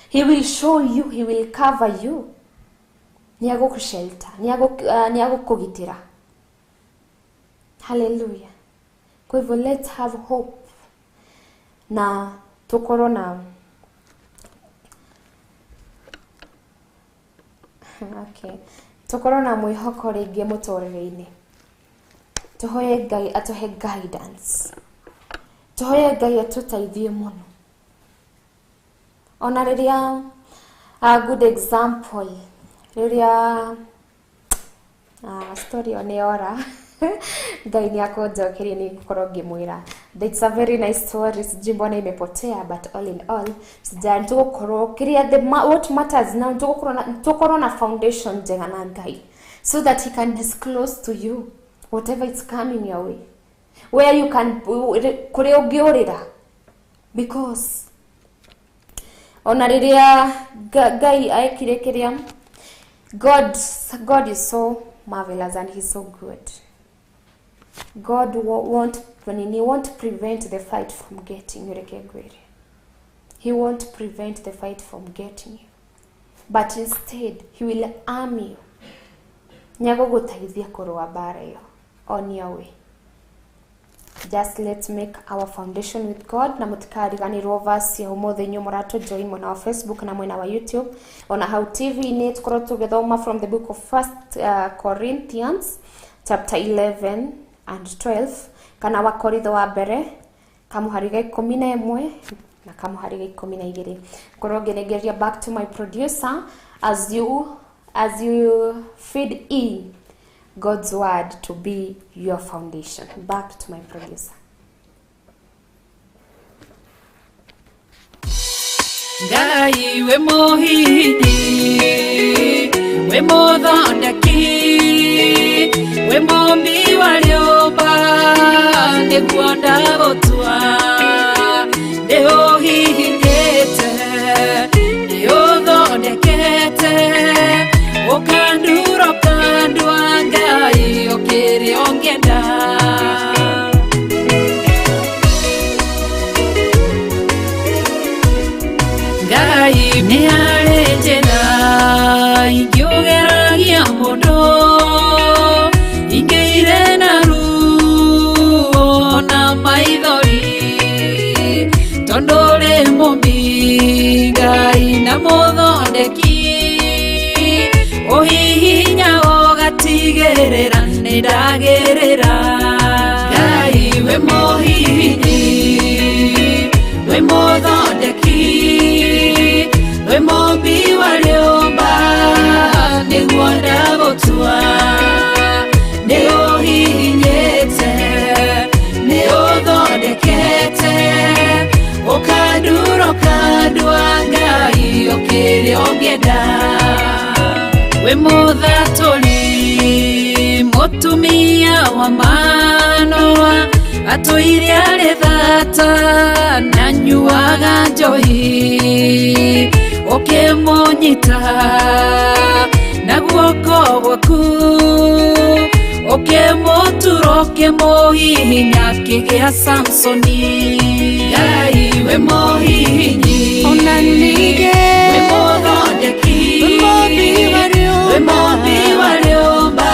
He will show you, he will cover you. Nĩ agũkũ-shelter, nĩ agũkũgitĩra. Hallelujah. Kwa hivyo let's have hope. Na tukorwo na okay. Tukorwo na mwĩhoko rĩngĩ mũtũrĩre-inĩ. Tũhoye Ngai atũhe guidance. Tũhoye Ngai atũteithie mũno. Ona rĩrĩa a good example rĩrĩa story ĩyo nĩ yora. Ngai nĩ akũnjokeria nĩ ngũkorwo ngĩmwĩra. It's a very nice story. Sijui mbona imepotea, but all in all sija tũgũkorwo kĩrĩa the what matters now, tũgũkorwo na foundation njega na Ngai, so that he can disclose to you whatever is coming your way, where you can kũrĩa ũngĩũrĩra, because ona rĩrĩa Ngai aekire kĩrĩa, God is so marvelous and he's so good. God won't, he won't prevent the fight from getting you. Reke ngwĩre. He won't prevent the fight from getting you, but instead he will arm you. Nĩ agũgũteithia kũrũa mbara ĩyo on your way. Just let's make our foundation with God. Na mũtikariganĩrwo verse ya ũmũthĩ inyuĩ mũratũ-join mwena wa Facebook na mwena wa YouTube ona hau TV-inĩ, tũkorwo tũgĩthoma from the book of First Corinthians chapter 11 and 12, kana wa Koritho wa mbere kamũhari ga ikũmi na ĩmwe na kamũhari ga ikũmi na igĩrĩ. Ngorwo ngĩnengeria back to my producer as you feed in God's word to be your foundation. Back to my producer. Ngai we mũhindi, we mũthondeki, we mũmbi wa rĩũmba, nĩguo ndagũtua. Nĩũhihinyĩte, nĩũthondekete, ũkandura ũkandua, Ngai ũkĩrĩ ũngĩenda. Ngai nĩ harĩ njĩra ingĩũgeragia mũndũ, ingĩire na ruo na maithori, tondũ ũrĩ mũmbi Ngai na mũthondeki, ũhihinya ũgatigĩrĩra nĩ ndagĩrĩra. Ngai we mũhihinyi, Mũthondeki, wĩ mũmbi wa rĩũmba, nĩguo ndagũtua. Nĩ ũhihinyĩte, nĩ ũthondekete, ũkandura ũkandua Ngai ũkĩrĩa ũngĩenda. Wĩ mũthatũri, mũtumia wa Manoa, atũire arĩ thata na nyuaga njohi, ũkĩmũnyita na guoko gwaku, ũkĩmũtura ũkĩmũhihinya akĩgĩa Samsoni. Ngai wĩ mũhihinyi, Ona ningĩ wĩ mũthondeki, wĩ mũmbi wa wĩ mũmbi wa rĩũmba,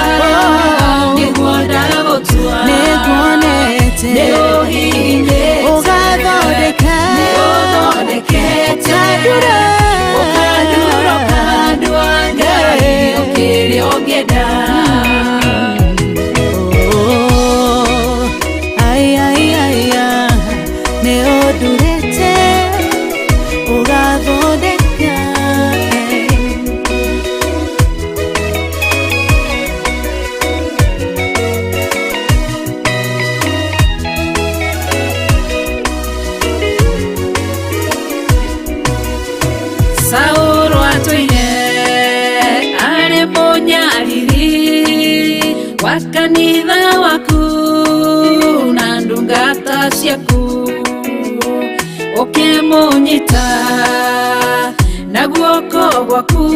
nĩguo ndagũtua. Nĩnguonete Nĩ ũhihinyĩte, ũgathondeka nĩ ũthondekete, ũkandura ũkandura ũkandua Ngai ũkĩrĩa ũngĩenda. Oh, ai, ai, ai, ah, nĩ ũndurĩte ũgathondeka. Saũlũ atũire arĩ mũnyariri wa kanitha waku na ndungata ciaku, ũkĩmũnyita na guoko gwaku,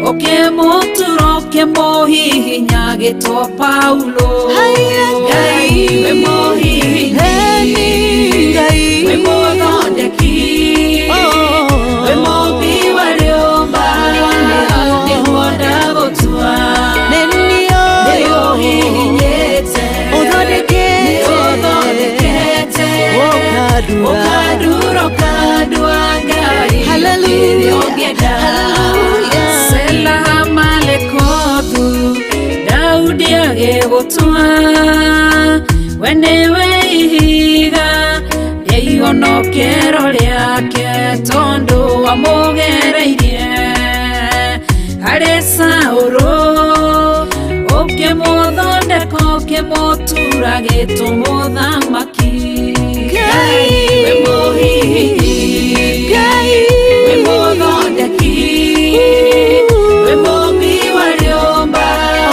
ũkĩmũtura ũkĩmũhihinya agĩtwo Paulo. Haiya, Ngai wĩ mũhihinyi, Eni Ngai wĩ mũthondeki, Oh. wĩ mũmbi wa rĩũmba, nĩguo ndagũtua. Nĩ Nĩ niĩ ũhihinyĩte, ũthondekete nĩ ũthondekete, ũkandura ũkandura ũkandua Ngai Hallelujah. ũkĩrĩa ũngĩenda. Hallelujah. Sela Malekothu, Daudi agĩgũtua, we nĩwe ihiga rĩa ihonokero rĩake, tondũ wamũgereirie harĩ Saũlũ, ũkĩmũthondeka ũkĩmũtura gĩtũ mũthamaki. Ngai wĩ mũhihinyi, Ngai wĩ mũthondeki, wĩ mũmbi wa rĩũmba,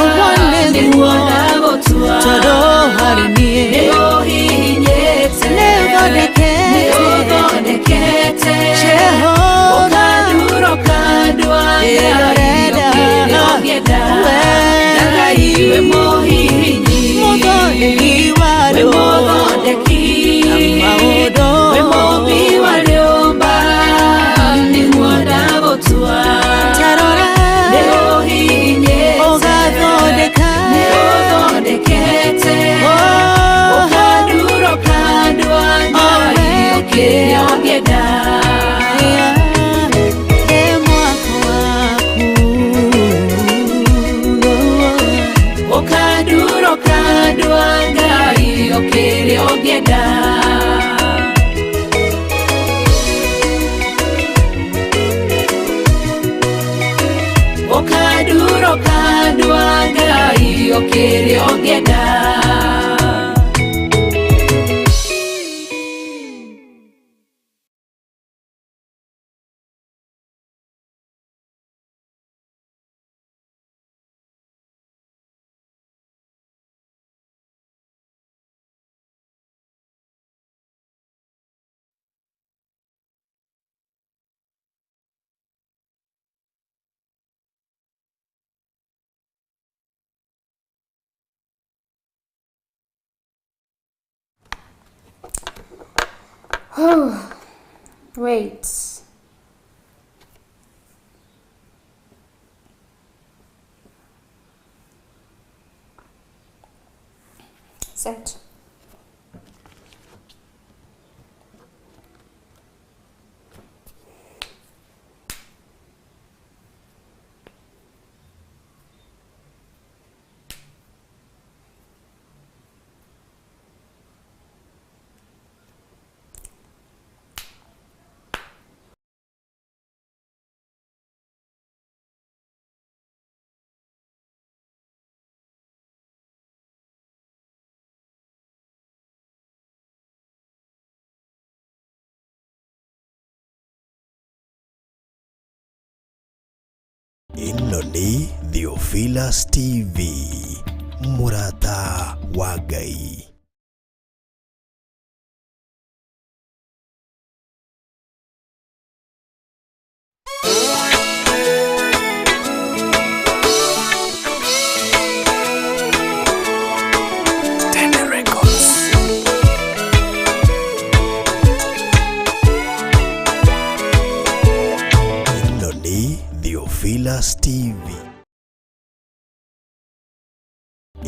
Ũguo nĩguo nĩguo ndagũtua. tondũ harĩ niĩ Nĩ ũhihinyĩte, nĩ ũthondekete nĩ ũthondekete, Jehova ũkandura ũkandua Ngai Ĩrorenda. ũkĩrĩa ũngĩenda. We Ngai wĩ mũhihinyi, mũthondeki wa wĩ rĩũmba mũthondeki, maũndũ wĩ mũmbi wa rĩũmba, nĩguo ndagũtua. Tarora Nĩ ũhihinyĩte, ũgathondeka nĩ ũthondekete, Oh. ũkandura ũkandua Ngai ũkĩrĩa ũngĩenda. Ĩ mwako waku Ũkandura ũkandua Ngai ũkĩrĩa ũngĩenda. Ũkandura ũkandua Ngai ũkĩrĩa ũngĩenda. Wait. Set. Ĩno nĩ Theophilus TV, mũrata wa Ngai. Ĩno nĩ Theophilus TV.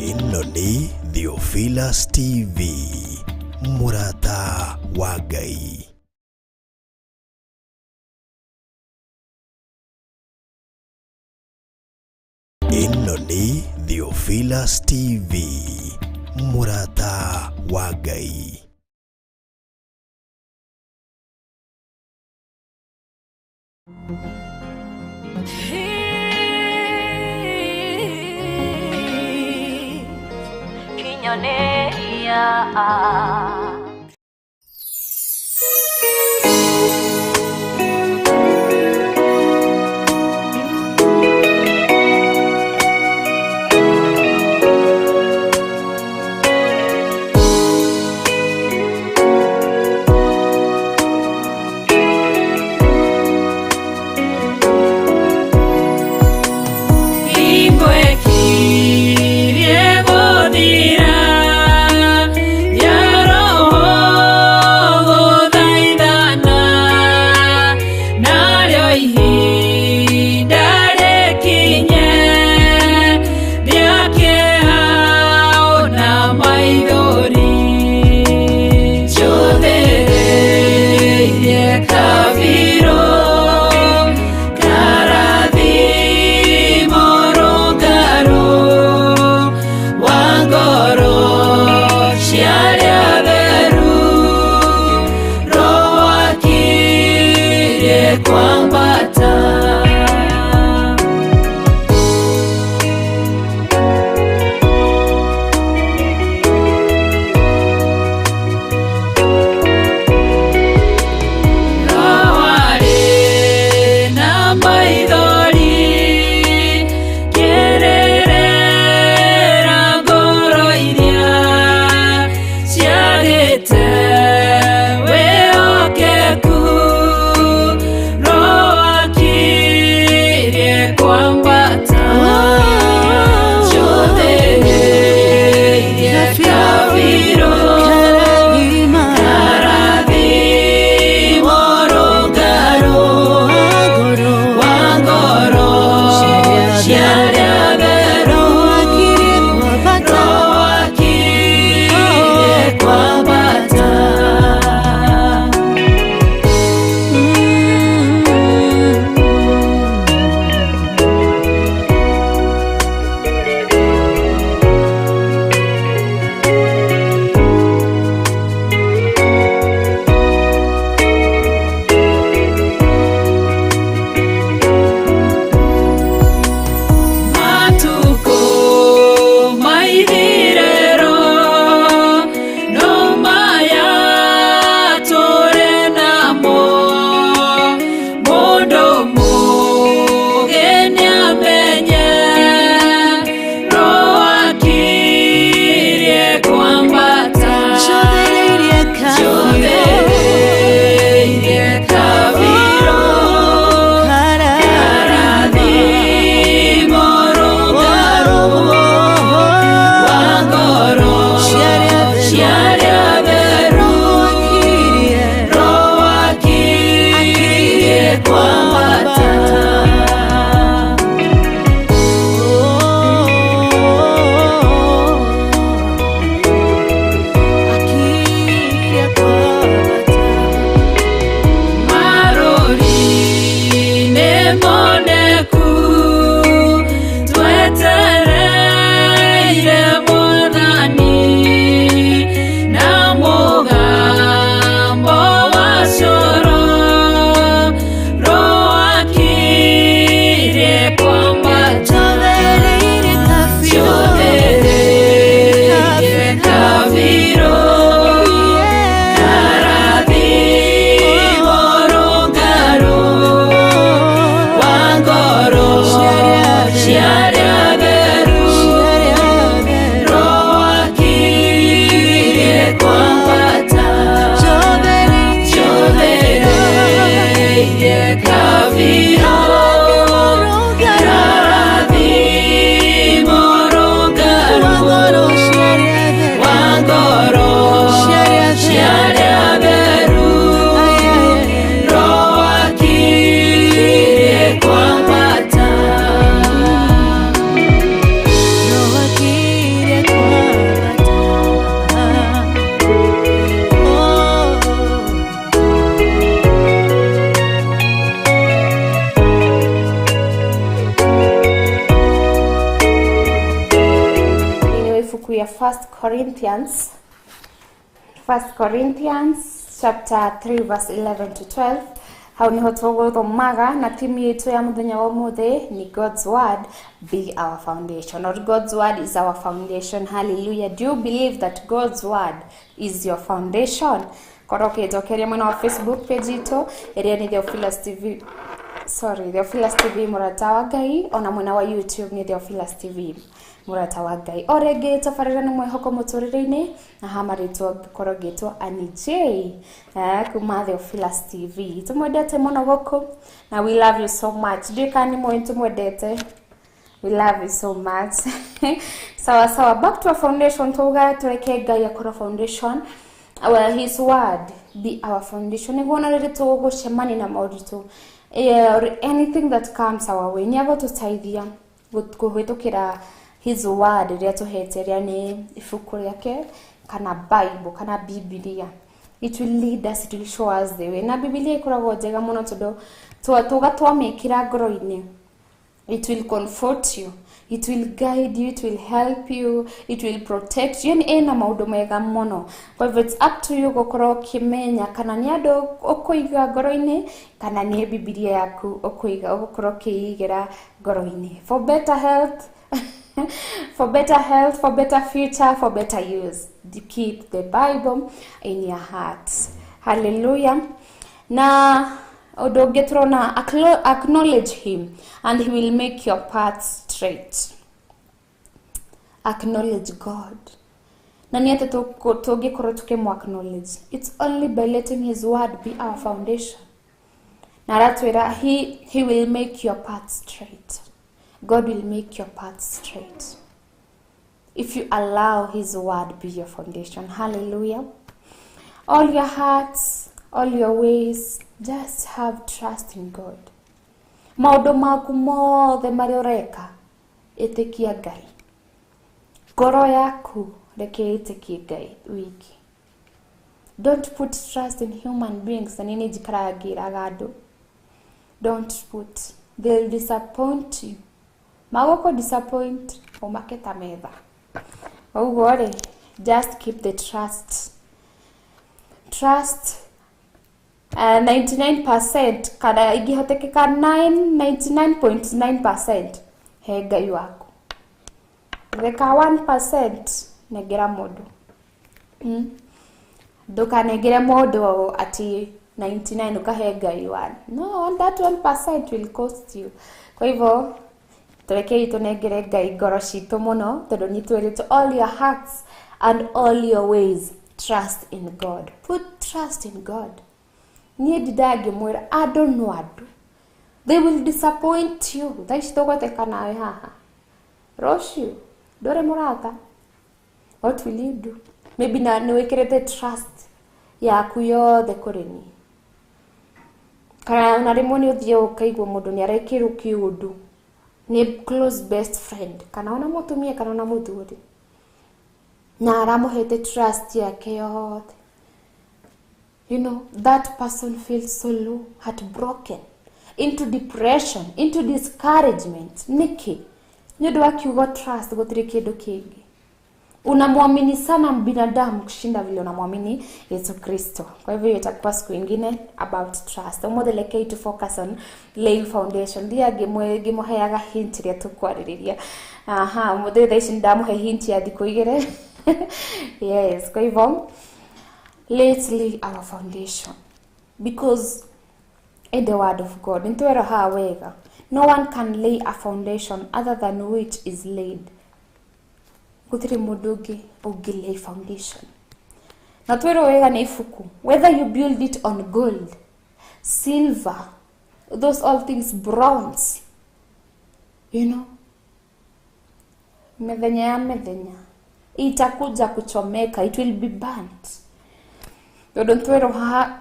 Ĩno nĩ Theophilus TV, mũrata wa Ngai. Ĩno nĩ Theophilus TV, mũrata wa Ngai. Kinyoneria. Hingo ĩkirie gũthira, nĩaroka. ya 1 Corinthians chapter 3 verse 11 to 12. Hau niho tũgũthomaga na timu yetu ya muthenya wa ũmũthĩ ni God's word be our foundation, or God's word is our foundation. Hallelujah. Do you believe that God's word is your foundation? Korwo ũkĩnjokeria mwena wa Facebook page itũ ĩrĩa nĩ Theophilus TV, sorry, Theophilus TV Mũrata wa Ngai, ona mwena wa YouTube nĩ Theophilus TV Mũrata wa Ngai. O rĩngĩ tabarĩra nĩ mwĩhoko mũtũrĩre-inĩ, na ha marĩtwa ngĩkorwo ngĩtwo Annie J kuma Theophilus TV. Tũmwendete mũno gũkũ na we love you so much. Ndiũĩ kana nĩ mũĩ tũmwendete. We love you so much. Sawa sawa, back to our foundation. Tuga tureke Ngai akorwo foundation. Our his word be our foundation. Nĩguo ona rĩrĩ tũgũcemania na moritũ or anything that comes our way, nĩ agũtũteithia kũhĩtũkĩra his word rĩrĩa tũhete, rĩa nĩ ibuku rĩake kana Bible kana Bibilia. It will lead us, it will show us the way. Na Bibilia ĩkoragwo njega mũno tondũ tuga twamĩkĩra ngoro-inĩ, it will comfort you, it will guide you, it will help you, it will protect you. Yani ĩna maũndũ mega mũno. Kwa hivyo it's up to you gũkorwo ũkĩmenya kana nĩ andũ ũkũiga ngoro-inĩ kana nĩ Bibilia yaku ũkũiga, ũgũkorwo ũkĩigĩra ngoro-inĩ. For better health, for better health, for better future, for better use, keep the Bible in your heart. Hallelujah. Na ũndũ ũngĩ tũrona, acknowledge him and he will make your path straight. Acknowledge God. Na nĩ atĩ tũngĩkorwo tũkĩmũ acknowledge? It's only by letting his word be our foundation. Na aratwĩra he will make your path straight. God will make your path straight if you allow his word be your foundation. Hallelujah. All your hearts, all your ways, just have trust in God. Maũndũ maku mothe marĩa ũreka, ĩtĩkia Ngai. Ngoro yaku reke ĩtĩkie Ngai wiki. Don't put trust in human beings. Na nini njikaraga ngĩraga andũ, don't put, they'll disappoint you. Magũkũ disappoint ũmake ta metha. Ũguo rĩ, just keep the trust. Trust 99% kana ingĩhotekeka 99.9% he Ngai waku. Reka 1% nengera mũndũ. Ndũkanengere mũndũ ati 99 ũkahe Ngai 1. No, that 1% will cost you. Kwa hivyo turekei tũnengere Ngai ngoro citũ mũno, tondũ nĩ twĩrĩtwo all your hearts and all your ways trust in God. Put trust in God. Niĩ ndingĩmwĩra andũ no andũ, they will disappoint you. Thaa ici tũgweteka nawe haha, rũciũ ndũrĩ mũrata. What will you do? Maybe na nĩ wĩkĩrĩte trust yaku yothe kũrĩ niĩ, kana ona rĩmwe nĩ ũthiaga ũkaigua mũndũ nĩ arekĩrwo kĩũndũ nĩ close best friend kana ona mũtumia kana ona mũthuri, na aramũhete trust yake yothe. You know, that person feels so low, heartbroken, into depression, into discouragement. Niki, nĩ ũndũ wa kiugo trust gũtirĩ kĩndũ kĩngĩ. Unamwamini sana binadamu kushinda vile unamwamini Yesu Kristo. Kwa hivyo itakuwa siku ingine about trust. Ũmũthĩ rekei to focus on laying foundation. Ndia ngĩmũheaga hint ĩrĩa tũkwarĩrĩria. Aha, ũmũthĩ thaa ici nĩndamũhe hint ya thikũ igĩrĩ. Yes, kwa hivyo let's lay our foundation, because in the word of God, nĩtwĩrwo haha wega, no one can lay a foundation other than which is laid. Gũtirĩ mũndũ ũngĩ ũngĩ lay foundation. Na twĩrwo wega nĩ ibuku, whether you build it on gold, silver, those all things, bronze, you know, mĩthenya ya mĩthenya itakuja kuchomeka, it will be burnt. Tondũ twĩrwo haha,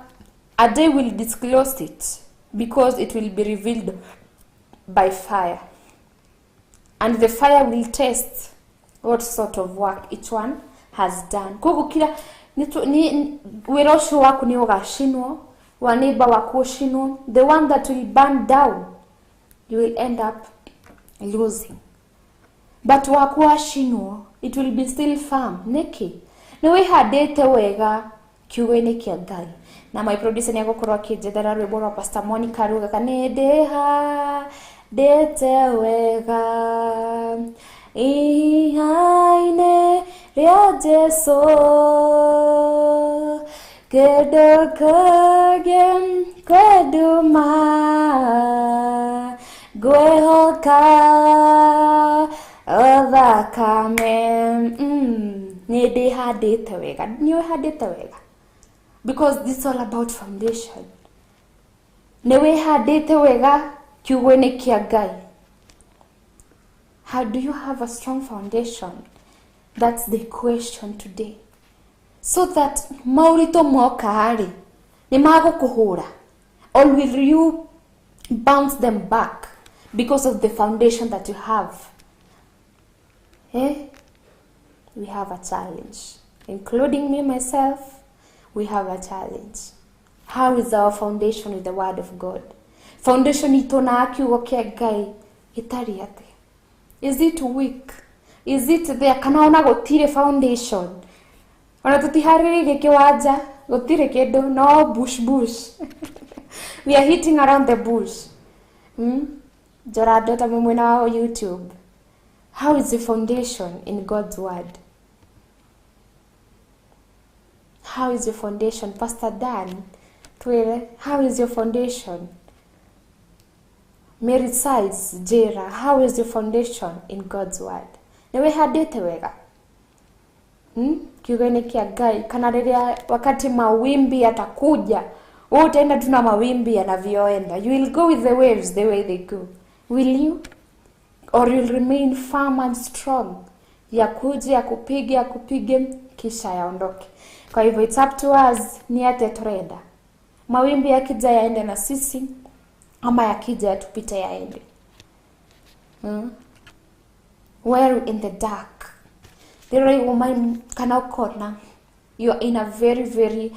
a day will disclose it because it will be revealed by fire, and the fire will test what sort of work each one has done. Koguo kila wĩra ũcio waku nĩ ũgacinwo, wa neighbor waku ũcinwo, the one that will burn down, you will end up losing. But waku wacinwo, it will be still firm. Nĩkĩ? Nĩ wĩhandĩte wega kiugo-inĩ kĩa Ngai. Na my producer nĩ egũkorwo akĩnjethera rwĩmbo rwa Pastor Monica rugaga nĩ ndĩhandĩte wega ihaine rĩa Jesũ, kĩndũ kĩngĩ kwĩnduma, ngwĩhoka thakame. Nĩ ndĩhandĩte wega. Nĩ wĩhandĩte wega, because this is all about foundation. Nĩ wĩhandĩte wega kiugo-inĩ kĩa Ngai. How do you have a strong foundation? That's the question today. So that maũritũ moka rĩ, nĩ magũkũhũra, or will you bounce them back because of the foundation that you have? Eh? We have a challenge, including me myself. We have a challenge. How is our foundation with the word of God? Foundation itũ na kiugo kĩa Ngai ĩtariĩ atĩa? Is it weak? Is it there? Kana ona gũtirĩ foundation? Ona tũtiharĩrĩirie kĩwanja, gũtirĩ kĩndũ, no bush bush. We are hitting around the bush. Njorando ta mwena wa YouTube. How is the foundation in God's word? How is your foundation? Pastor Dan, twĩre, how is your foundation? Mary Size, Jera, how is your foundation in God's word? Nĩ wĩhandĩte wega? Kiugo-inĩ kĩa Ngai, kana rĩrĩa wakati mawimbi yatakuja, wewe utaenda tu na mawimbi yanavyoenda. You will go with the waves the way they go. Will you? Or you'll remain firm and strong? Yakuje, yakupige, yakupige, kisha yaondoke. Kwa hivyo it's up to us, ni atĩa tũrenda. Mawimbi yakija yaende na sisi, ama yakija yatupite yaende. Where in the dark. Rĩrĩa kana ũkona you are in a very very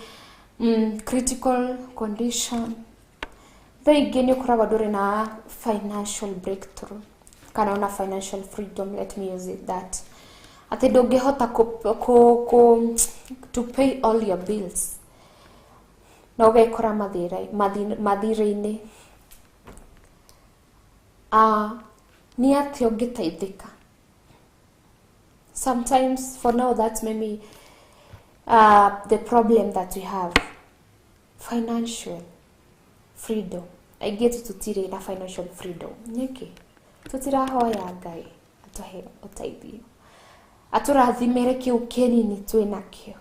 critical condition. Thaa ingĩ nĩ ũkoragwo ndũrĩ na financial breakthrough kana ona financial freedom, let me use it that. Atĩ ndũngĩhota kũ to pay all your bills, na ũgekora mathirĩ-inĩ. Nĩ atĩa ũngĩteithĩka? Sometimes for now that's maybe the problem that we have. Financial freedom. Aingĩ tũtirĩ na financial freedom. Nĩkĩ? Tũtirahoya Ngai atũhe ũteithio, atũrathimĩre kĩu kĩnini twĩnakĩo.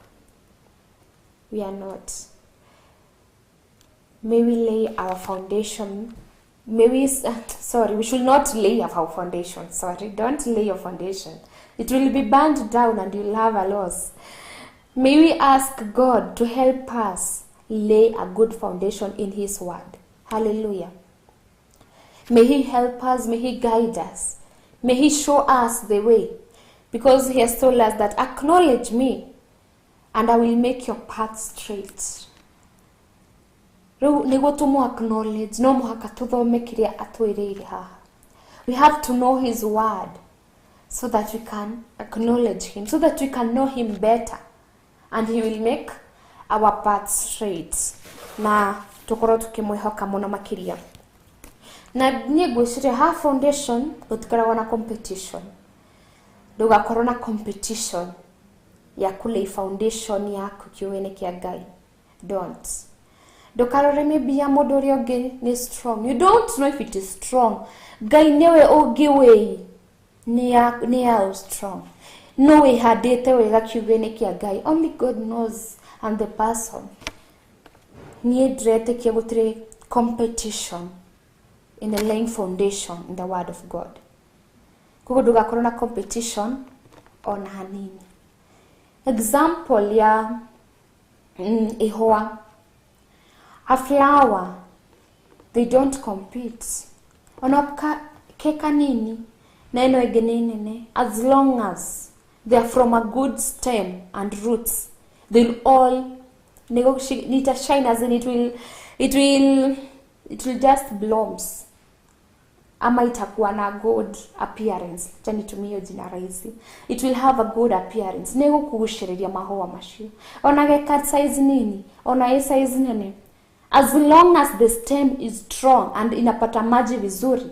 We are not. May we lay our foundation. May we, sorry, we should not lay our foundation. Sorry, don't lay your foundation. It will be burned down and you'll have a loss. May we ask God to help us lay a good foundation in His word. Hallelujah. May He help us. May He guide us. May He show us the way. Because He has told us that acknowledge me and I will make your path straight. Rĩu nĩguo tũmũ acknowledge, no mũhaka tũthome kĩrĩa atwĩrĩire haha. We have to know His word so that we can acknowledge Him, so that we can know Him better, and He will make our path straight. Na tũkorwo tũkĩmwĩhoka mũno makĩria. Na niĩ ngwĩciria ha foundation gũtikoragwo na competition. Ndũgakorwo na competition ya kũlay foundation yaku kiugo-inĩ kĩa Ngai. Don't. Ndũkarore maybe ya mũndũ ũrĩa ũngĩ nĩ strong. You don't know if it is strong. Ngai nĩwe ũngĩwĩi nĩ ya strong. No wĩhandĩte wega kiugo-inĩ kĩa Ngai. Only God knows and the person. Niĩ ndĩretĩkia gũtirĩ competition in the laying foundation in the word of God. Koguo ndũgakorwo na competition ona hanini. Example ya ihũa. A flower, they don't compete. Ona ke kanini na ĩno ĩngĩ nĩ nene, as long as they are from a good stem and roots, they'll all nita shine, as in it will just blooms. Ama itakuwa na good appearance. Acha nitumie hiyo jina rahisi. It will have a good appearance. Nĩ gũkugucĩrĩria mahũa macio. Ona ge size nini, ona ĩ size nene. As long as the stem is strong and inapata maji vizuri,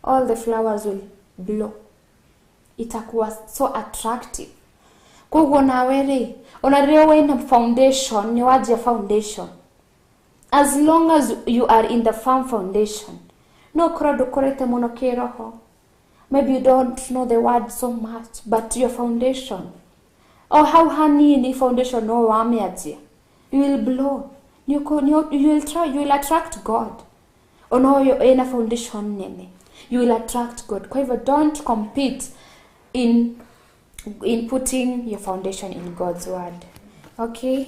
all the flowers will blow. Itakuwa so attractive. Koguo nawe rĩ, ona rĩrĩa wĩna foundation, nĩ wanjia foundation. As long as you are in the firm foundation, no ũkorwo ndũkũrĩte mũno kĩroho. Maybe you don't know the word so much, but your foundation, o hau hanini foundation no wamĩanjia, you will blow. You will try, you will attract God. Ona ũyũ ĩna foundation nene, you will attract God. Kwa hivyo don't compete in putting your foundation in God's word. Okay?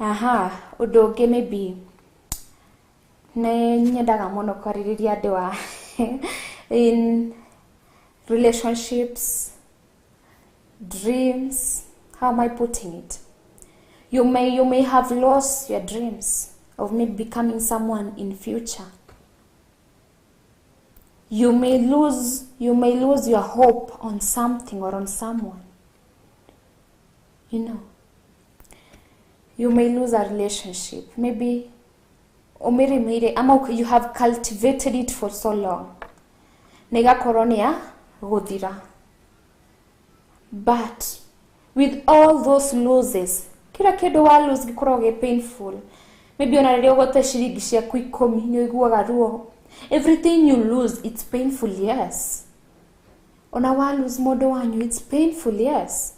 Aha, ũndũ ũngĩ maybe nĩ nyendaga mũno kwarĩrĩria andũ a in relationships, dreams. How am I putting it? You may have lost your dreams of maybe becoming someone in future. You may lose your hope on something or on someone. You may lose a relationship. Maybe ũmĩrĩmĩire ama you have cultivated it for so long. Na ĩgakorwo nĩ ya gũthira. But with all those losses, kila kĩndũ wa lose gĩkoragwo gĩ painful. Maybe ona rĩrĩa ũgũte ciringi ciaku 10 nĩ ũiguaga ruo. Everything you lose, it's painful, yes. Ona wa lose mũndũ wanyu, it's painful, yes.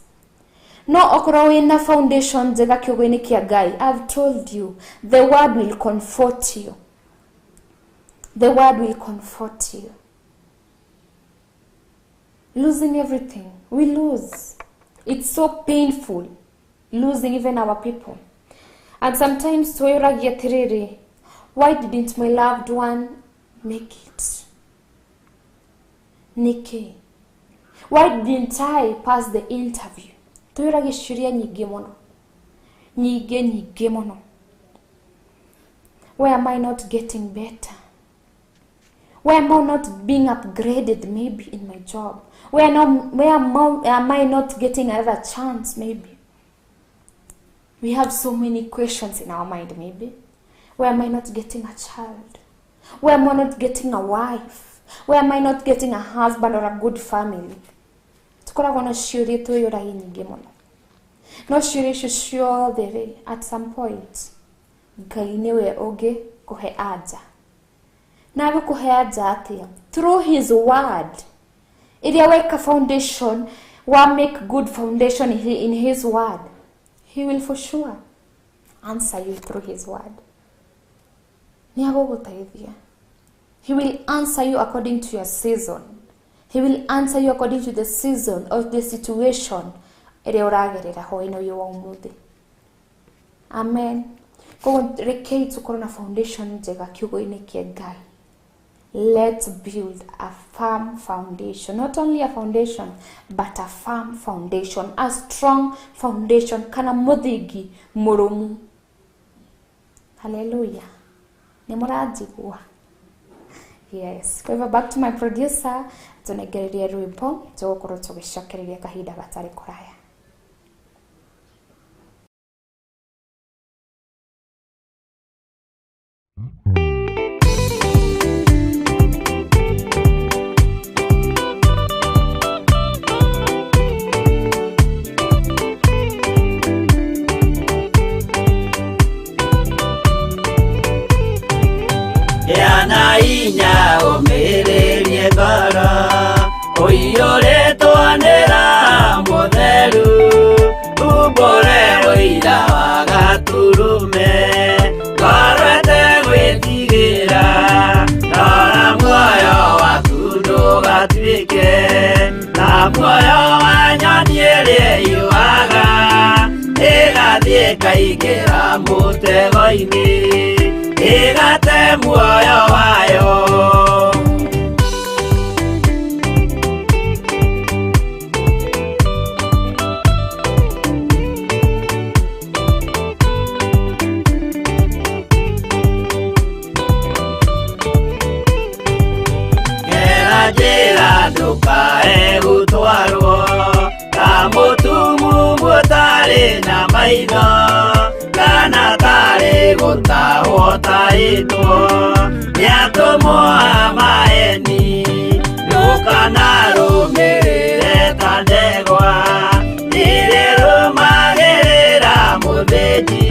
No okorwo wĩna foundation njega kiugo-inĩ kĩa Ngai, I've told you, the word will comfort you. The word will comfort you. Losing everything, we lose. It's so painful losing even our people. And sometimes twĩyũragia atĩrĩrĩ, why didn't my loved one make it? Nĩkĩ? Why didn't I pass the interview? Twĩyũragia ciũria nyingĩ mũno. Nyingĩ nyingĩ mũno. Why am I not getting better? Why am I not being upgraded maybe in my job? Where, no, where am I not getting another chance maybe? We have so many questions in our mind maybe. Why am I not getting a child? Why am I not getting a wife? Why am I not getting a husband or a good family? Tukoragwo na ciũria twĩyũragia nyingĩ mũno. No ciũria icio ciothe rĩ, at some point, Ngai nĩwe ũngĩkũhe anja. Na agũkũhe anja atĩa? Through his word. Ĩrĩa weka foundation, wa make good foundation in his word, he will for sure answer you through his word. Nĩ agũgũteithia. He will answer you according to your season. He will answer you according to the season or the situation ĩrĩa ũragerera hwaĩ-inĩ ũyũ wa ũmũthĩ. Amen. Koguo rekei tũkorwo na foundation njega kiugo-inĩ kĩa Ngai. Let's build a firm foundation. Not only a foundation, but a firm foundation, a strong foundation, kana mũthingi mũrũmu. Hallelujah. Nĩ mũranjigua? Yes. Kwa hivyo back to my producer, tũnengererie rwĩmbo, tũgũkorwo tũgĩcokereria kahinda gatarĩ kũraya. Gĩa inya ũmĩrĩrie ngoro ũiyũrĩtwo nĩ Roho Mũtheru, umbũre ũira wa Gatũrũme, ngoro ĩtegwĩtigĩra, rora muoyo waku ndũgatuĩke ta muoyo wa nyoni ĩrĩa ĩũaga, ĩgathiĩ ĩkaingĩra mũtego-inĩ, ĩgate muoyo wayo. njĩra ndũkae gũtwarwo ta mũtumumu ũtarĩ na maitho kana tarĩ gũtahwo tahĩtwo nĩ atũmwo a maeni ndũkanarũmĩrĩre ta ndegwa irĩrũmagĩrĩra mũthĩnji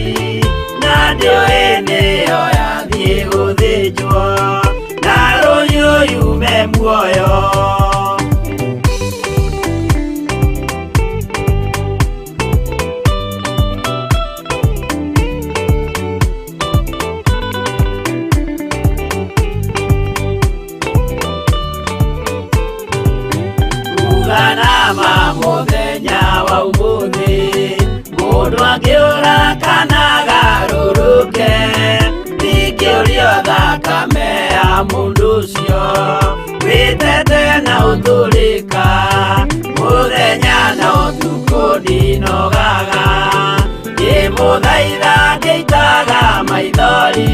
na ndĩũĩ nĩyo yathiĩ gũthĩnjwo na rũhiũ yume muoyo. Uganama mũthenya wa ũmũthĩ mũndũ angĩũra kana agarũrũke ndingĩũrio thakame ya mũndũ ũcio wĩtete na ũtũrĩka mũthenya na ũtukũ ndinogaga ngĩmũthaitha ngĩitaga maithori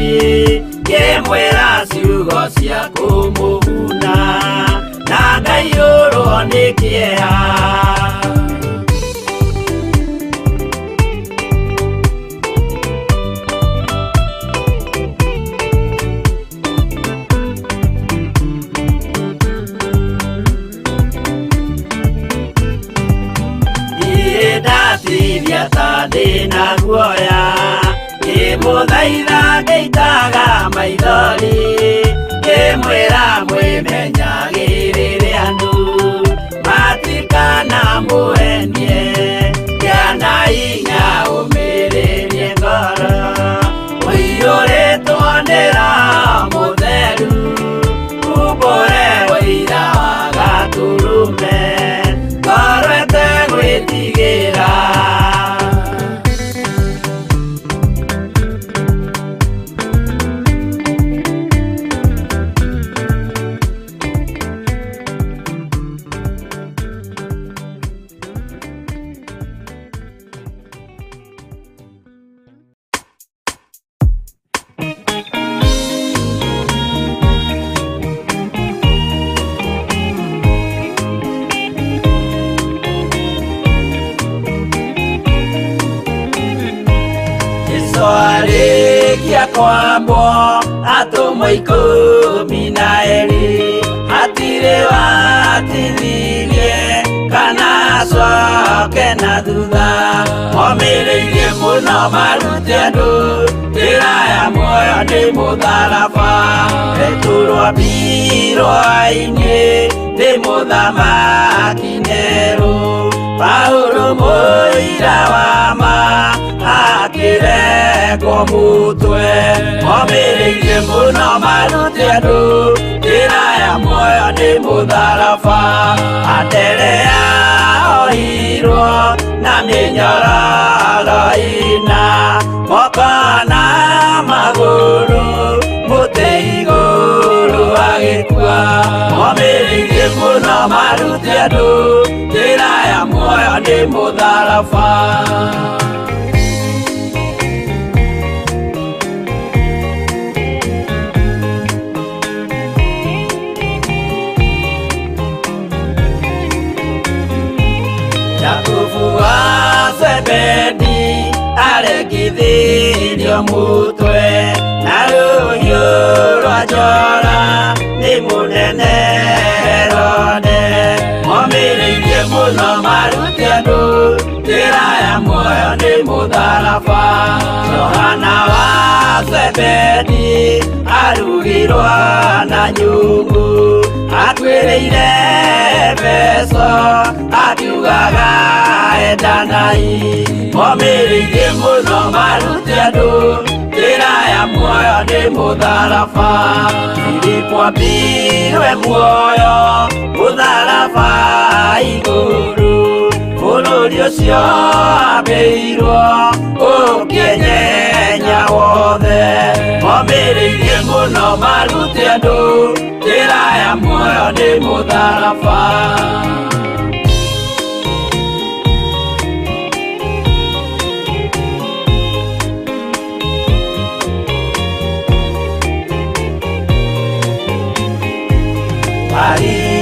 ngĩmwĩra ciugo cia kũmũguna na ngaiyũrwo nĩ kĩeha. Ndatithia ta ndĩna guoya ngĩmũthaitha ngĩitaga maithori ngĩmwĩra mwĩmenyagĩrĩre andũ matikanamũhenie kĩana hinya ũmĩrĩrie ngoro ũiyũrĩtwo nĩ Roho Mũtheru umbũre ũira wa Gatũrũme ngoro ĩtegwĩtigĩra. Arĩkia kwambwo atũmwo 12 hatirĩ watithirie kana acoke na thutha momĩrĩirie mũno marute andũ njĩra ya muoyo nĩ mũtharaba Petero ambirwo ainĩ nĩ mũthamaki Nero Paulo mũira wa ma akĩrengwo mũtwe momĩrĩirie mũno marute andũ njĩra ya muoyo nĩ mũtharaba Anderea ohirwo na mĩnyororo ĩna moko na magũrũ mũtĩ igũrũ agĩkua momĩrĩirie mũno marute andũ njĩra ya muoyo nĩ mũtharaba. Jakubu wa Zebedi aregithirio mutwe na rũhiũ rwa njora nĩ mũnene Herode momĩrĩirie mũno marute andũ njĩra ya muoyo nĩ mũtharaba Johana wa Zebedi arugirwo na nyungu akuĩrĩire Efeso akiugaga endanai momĩrĩirie mũno marute andũ njĩra ya muoyo nĩ mũtharaba Filipo ambirwe muoyo mũtharaba igũrũ bũrũri ũcio ambĩirwo ũkĩenyenya wothe momĩrĩirie mũno marute andũ njĩra ya muoyo nĩ mũtharaba.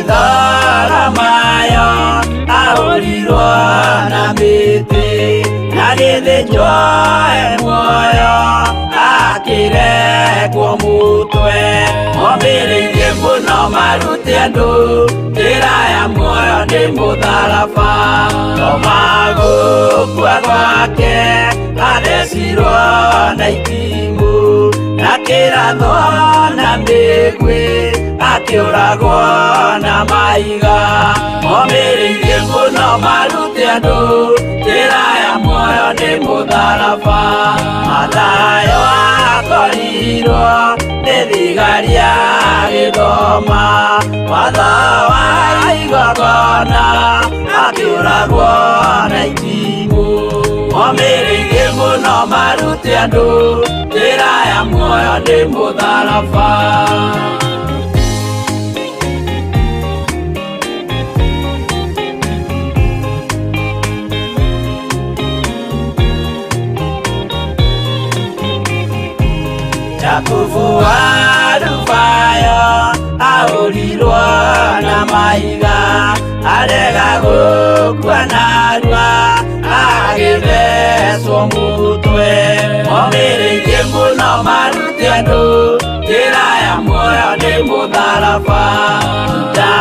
Tharamayo ahũrirwo na mĩtĩ na gĩthĩnjwo e muoyo akĩrekwo mũtwe omĩrĩirie mũno marute andũ njĩra ya muoyo nĩ mũtharaba toma gũkua gwake athecirwo na itimũ na kĩrathwo na mĩguĩ akĩũragwo na mahiga omĩrĩirie mũno marute andũ njĩra ya muoyo nĩ mũtharaba Mathayo akorirwo nĩ thigari agĩthoma watho wa igongona akĩũragwo na itimũ omĩrĩirie mũno marute andũ njĩra ya muoyo nĩ mũtharaba. Jakubu wa Alufayo ahũrirwo na mahiga arega gũkua narua agĩthecwo mũtwe omĩrĩirie mũno marute andũ njĩra ya muoyo nĩ mũtharaba Juda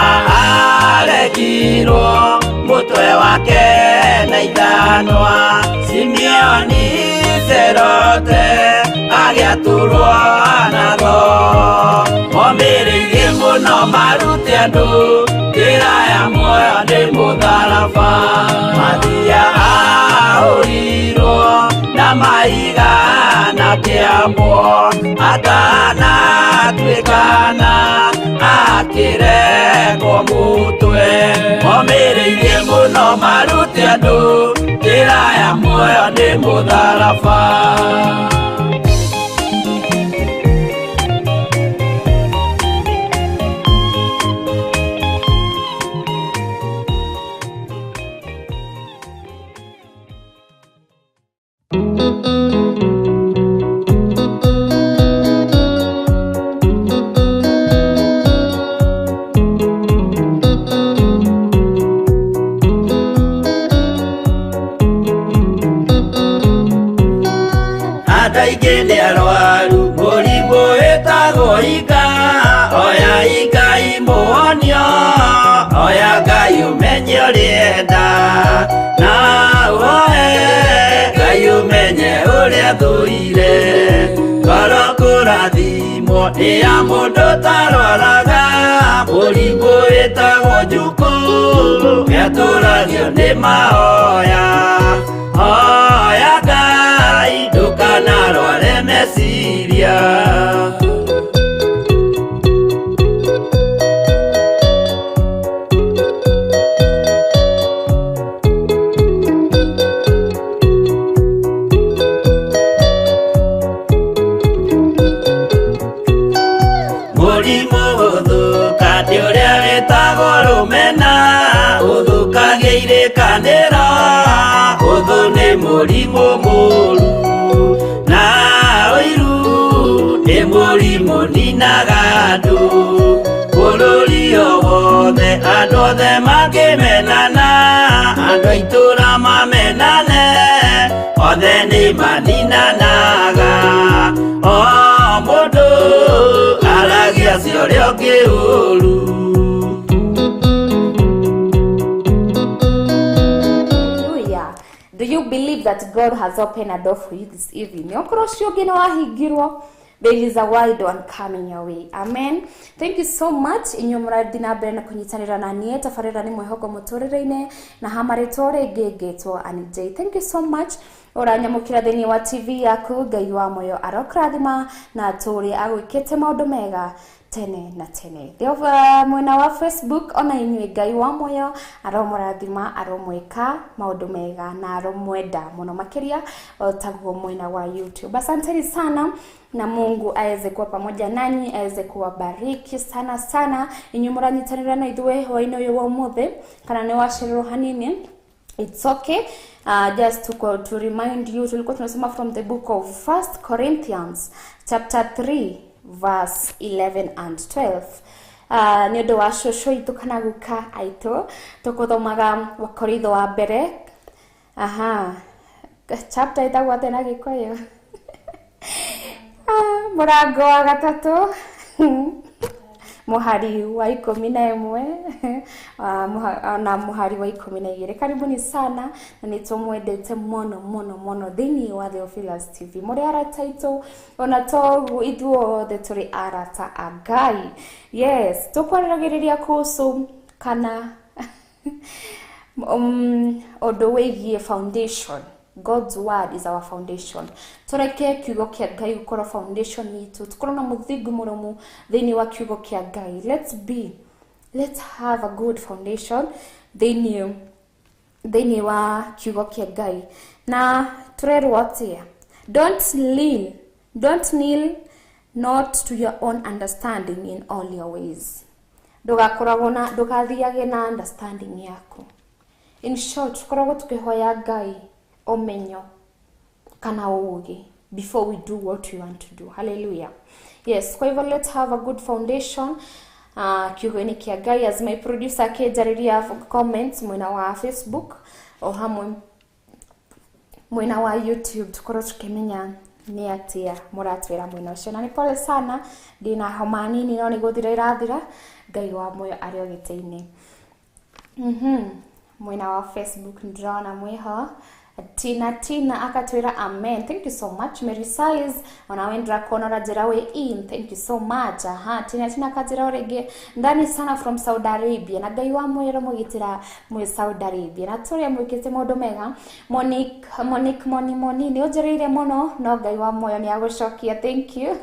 aregirwo mũtwe wake na ithanwa Simeoni Zerote agĩatũrwo na thoo omĩrĩirie mũno marute andũ njĩra ya muoyo nĩ mũtharaba Mathia ahũrirwo na mahiga na kĩambwo atanatuĩkana akĩrekwo mũtwe omĩrĩirie mũno marute andũ njĩra ya muoyo nĩ mũtharaba. Oya Ngai ũmenye ũrĩenda na ũhoe Ngai ũmenye ũrĩa thũire ngoro kũrathimwo nĩ ya mũndũ ũtarwaraga mũrimũ wĩtagwo njukũ nĩatũragio nĩ mahoya hoya Ngai ndũkanarware meciria. Kanĩra ũthũ nĩ mũrimũ mũru na ũiru nĩ mũrimũ ninaga andũ bũrũri o wothe andũ othe mangĩmenana andũ a itũũra mamenane othe nĩ maninanaga o mũndũ aragia cia ũrĩa ũngĩ ũru. Do you believe that God has opened a door for you this evening? There is a wide one coming your way. Amen. Thank you so much. Inyuĩ mũrathiĩ na mbere na kũnyitanĩra na niĩ tabarĩra nĩ mwĩhoko mũtũrĩre-inĩ na hamarĩtwo rĩngĩ ngĩtwo Annie J. Thank you so much. Ũranyamũkĩra thĩinĩ wa TV yaku Ngai wa moyo arokũrathima na atũũre agwĩkĩte maũndũ mega tene na tene. Thĩinĩ mwena wa Facebook ona inyuĩ Ngai wa moyo aromũrathima aromwĩka maũndũ mega na aromwenda mũno makĩria o taguo mwena wa YouTube. Asanteni sana na Mungu aweze kuwa pamoja nanyi, aweze kuwabariki sana sana. Inyuĩ mũranyitanĩra na ithuĩ hwaĩ-inĩ ũyũ wa ũmũthĩ kana nĩ wacererwo hanini, it's okay. Just to remind you, tulikuwa tunasoma from the book of 1 Corinthians chapter 3 verse 11 and 12. Nĩ ũndũ wa cũcũ itũ kana guka aitũ. Tũkũthomaga Wakoritho wa mbere. Aha. Chapter ĩtagwo atĩa na Gĩkũyũ? Mũrango wa gatatũ muhari wa 11 na muhari wa 12. Karibuni sana na nĩtũmwendete mũno mũno mũno thĩinĩ wa Theophilus TV. Mũrĩ arata aitũ ona toguo ithuothe tũrĩ arata a Ngai. Yes, tũkwaragĩrĩria kuhusu kana ũndũ wĩgiĩ foundation. God's word is our foundation. Tureke kiugo kia Ngai gukorwo foundation itu. Tukorwo na muthingu murumu thiini wa kiugo kia Ngai. Let's have a good foundation thiini wa kiugo kia Ngai. Na turerwo atia? Don't kneel not to your own understanding in all your ways. Ndugakoragwo na ndugathiage na understanding yaku. In short, tukoragwo tukihoya Ngai omenyo kana ugi before we do what we want to do. Hallelujah. Yes, kwa hivyo let's have a good foundation. Kiugo-inĩ kia Ngai, as my producer akĩnjarĩria comments mwena wa Facebook o hamwe mwena wa YouTube, tukorwo tukĩmenya nĩ atĩa mũratwĩra mwena ũcio. Na nĩ pole sana, ndĩna homa nini no nĩ gũthira ĩrathira. Ngai wa muoyo arĩ o gĩtĩ-inĩ. Mwena wa Facebook ndĩrona mwĩho Tina Tina akatwira amen. Thank you so much. Mary Salis ona wendra kona rajira we in. Thank you so much. Aha, Tina Tina akatwira orege ndani sana from Saudi Arabia. Na Ngai wa muoyo mugitira mwe Saudi Arabia. Na turia mwikite maundu mega. Monique Monique Moni Moni ni unjereire muno no Ngai wa muoyo ni agucokia. Thank you.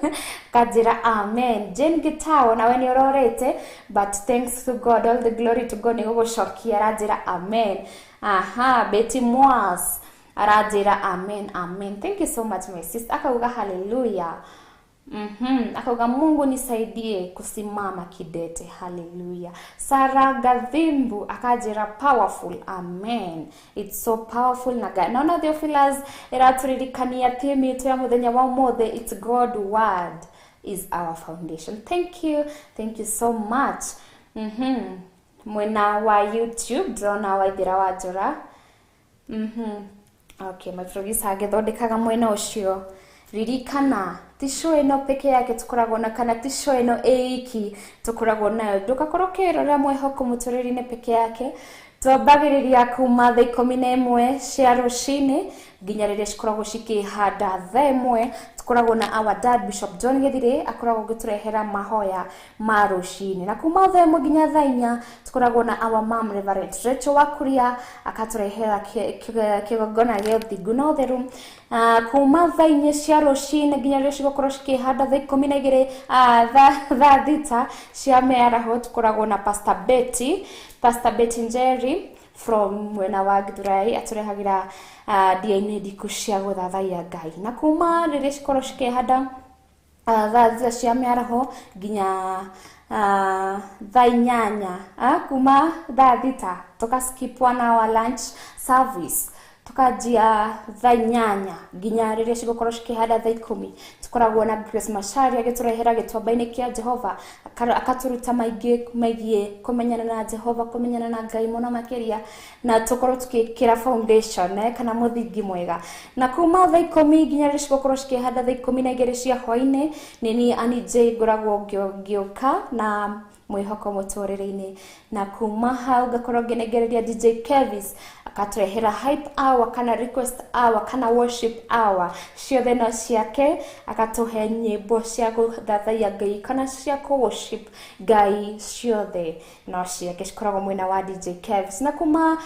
Kajira amen. Jane Gitao nawe ni urorete, but thanks to God, all the glory to God, ni gucokia rajira amen. Aha, Betty Moas arajira amen amen. Thank you so much my sister. Akauga hallelujah. Akauga Mungu nisaidie kusimama kidete. Hallelujah. Sarah Gathimbu akajira powerful amen. It's so powerful. Na naona Theophilus iraturirikania theme yetu ya muthenya wa mothe. It's God word is our foundation. Thank you. Thank you so much. Mwena wa YouTube ndĩrona waithira wa njora. Okay, my producer agĩthondekaga mwena ũcio. Ririkana ti show ĩno peke yake tũkoragwo na kana ti show ĩno ĩiki tũkoragwo nayo. Ndũgakorwo ũkĩrora mwĩhoko mũtũrĩre-inĩ peke yake. Twambagĩrĩria kuma thaa 11 cia rũcinĩ nginya rĩrĩa cikoragwo cikĩhanda thaa 1. Tukoragwo na our dad Bishop John Githire akoragwo agĩtũrehera mahoya ma rũcinĩ, na kuma thaa 1 nginya thaa 4 tukoragwo na our mom Reverend Rachel Wakuria akatũrehera kĩgongona gĩa ũthingu na ũtheru. Kuma thaa 4 cia rũcinĩ nginya rĩrĩa cigũkorwo cikĩhanda thaa 12 thaa 6 cia mĩaraho tukoragwo na Pastor Betty Njeri from mwena wa Githurai atũrehagĩra DNA ndiku cia gũthathaiya Ngai. Na kuma rĩrĩa cikorwo cikĩhanda thaa 6 cia mĩaraho nginya thaa 8, kuma thaa 6 tuka skip 1 hour lunch service, tukanjia thaa 8 nginya rĩrĩa cigũkorwo cikĩhanda thaa 10. Tukoragwo na Grace Macharia agĩtũrehera gĩtuamba-inĩ kĩa Jehova, akatũruta maingĩ megiĩ kũmenyana na Jehova, kũmenyana na Ngai mũno makĩria, na tũkorwo tũgĩkĩra foundation kana mũthingi mwega. Na kuma thaa 10 nginya rĩrĩa cigũkorwo cikĩhanda thaa 12 cia hwaĩ-inĩ, nĩ niĩ Annie J ngoragwo ngĩũka na mwĩhoko mũtũrĩre-inĩ. Na kuma hau ngakorwo ngĩnengereria DJ Kevis akatũrehera hype hour kana request hour kana worship hour, ciothe no ciake, akatũhe nyĩmbo cia gũthathaiya Ngai kana cia kũ worship Ngai, ciothe no ciake cikoragwo mwena wa DJ Kevis. Na kuma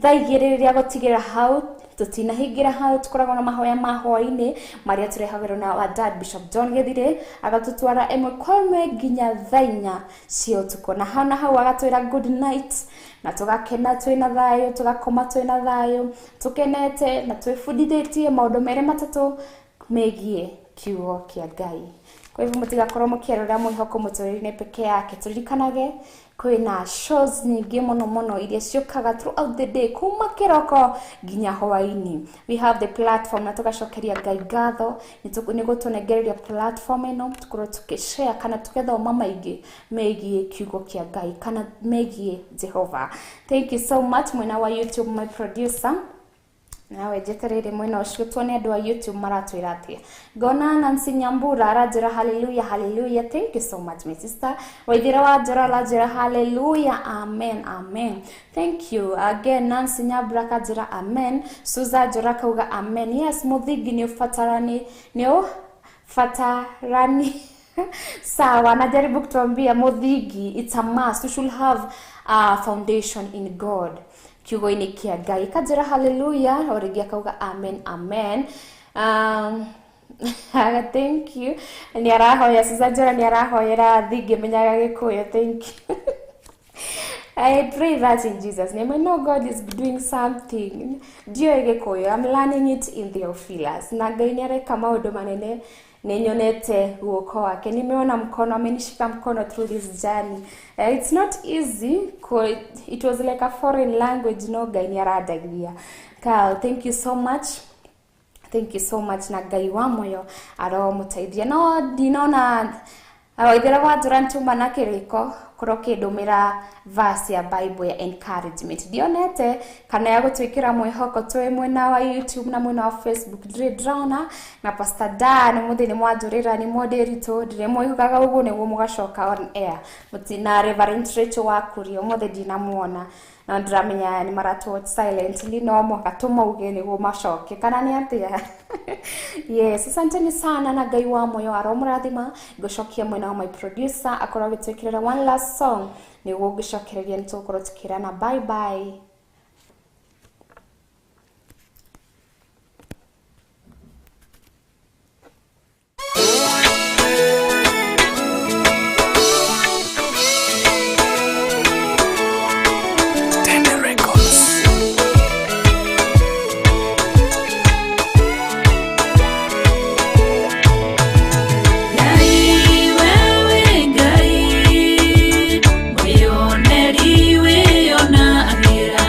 thaa 2 rĩrĩa gũtigĩra hau tũtinahingĩra hau, tũkoragwo na mahoya ma hwaĩ-inĩ marĩa tũrehagĩrwo na our dad Bishop John Githire, agatũtwara ĩmwe kwa ĩmwe nginya thaa 4 cia ũtukũ. Na hau na hau agatwĩra good night, na tũgakena twĩna thayũ, tũgakoma twĩna thayũ, tũkenete na twĩbundithĩtie maũndũ merĩ matatũ megiĩ kiugo kĩa Ngai. Kwa hivyo mutigakorwo mukierora mwihoko muturire peke yake. Turirikanage kwina shows nyingi muno muno iria ciukaga throughout the day kuma kiroko nginya hwaini. We have the platform na tugacokeria Ngai ngatho ni gutunengereria platform ino tukorwo tukishare kana tukethoma maingi megie kiugo kia Ngai kana megie Jehova. Thank you so much mwena wa YouTube, my producer. Nawe njetereire mwena ucio tuone andu a YouTube maratwira atia. Ngona Nancy Nyambura aranjira hallelujah hallelujah. Thank you so much my sister. Waithira wa Njora aranjira hallelujah amen amen. Thank you again. Nancy Nyambura akanjira amen. Susan Njora kauga amen. Yes, muthingi ni ubatarani ni ubatarani. Sawa, najaribu kutuambia muthingi, it's a must. You should have a foundation in God. Kiugo-inĩ kĩa Ngai. Kanjĩra hallelujah, o rĩngĩ akauga amen amen. Thank you. Nĩ arahoya Susan Njora nĩ arahoyera thingi menyaga Gĩkũyũ. Thank you. I pray that in Jesus' name. I know God is doing something. Ndiũĩ Gĩkũyũ. I'm learning it in Theophilus. Na Ngai nĩ areka maũndũ manene. Ninyonete guoko wake, nimeona mkono, amenishika mkono through this journey. It's not easy, it was like a foreign language. No, Ngai nĩ arandagia. Carl, thank you so much. Thank you so much. Na Ngai wa moyo aromũteithia. No ndinona Waithera wa Njora ntuma na kiriko korwo kindumira verse ya Bible ya encouragement. Ndionete kana ya gutwikira mwihoko twi mwena wa YouTube na mwena wa Facebook ndiri ndĩrona. Na Pastor Dan muthi ni mwanjurira ni moderator ndire mwihukaga uguo niguo mugacoka on air. Mutina Reverend Rachel wa Kuria umuthi ndinamuona na ndiramenya ni maratwo silently no mwaka tumauge niguo macoke kana ni atia. Yes, asanteni sana na Ngai wa moyo aromurathima. Ngucokia mwena wa my producer akorwo agitwikirira one last song niguo ngicokereria nitugukorwo tukirana bye bye. Ngai wewe Ngai, mwĩyoneri wĩyonagĩra.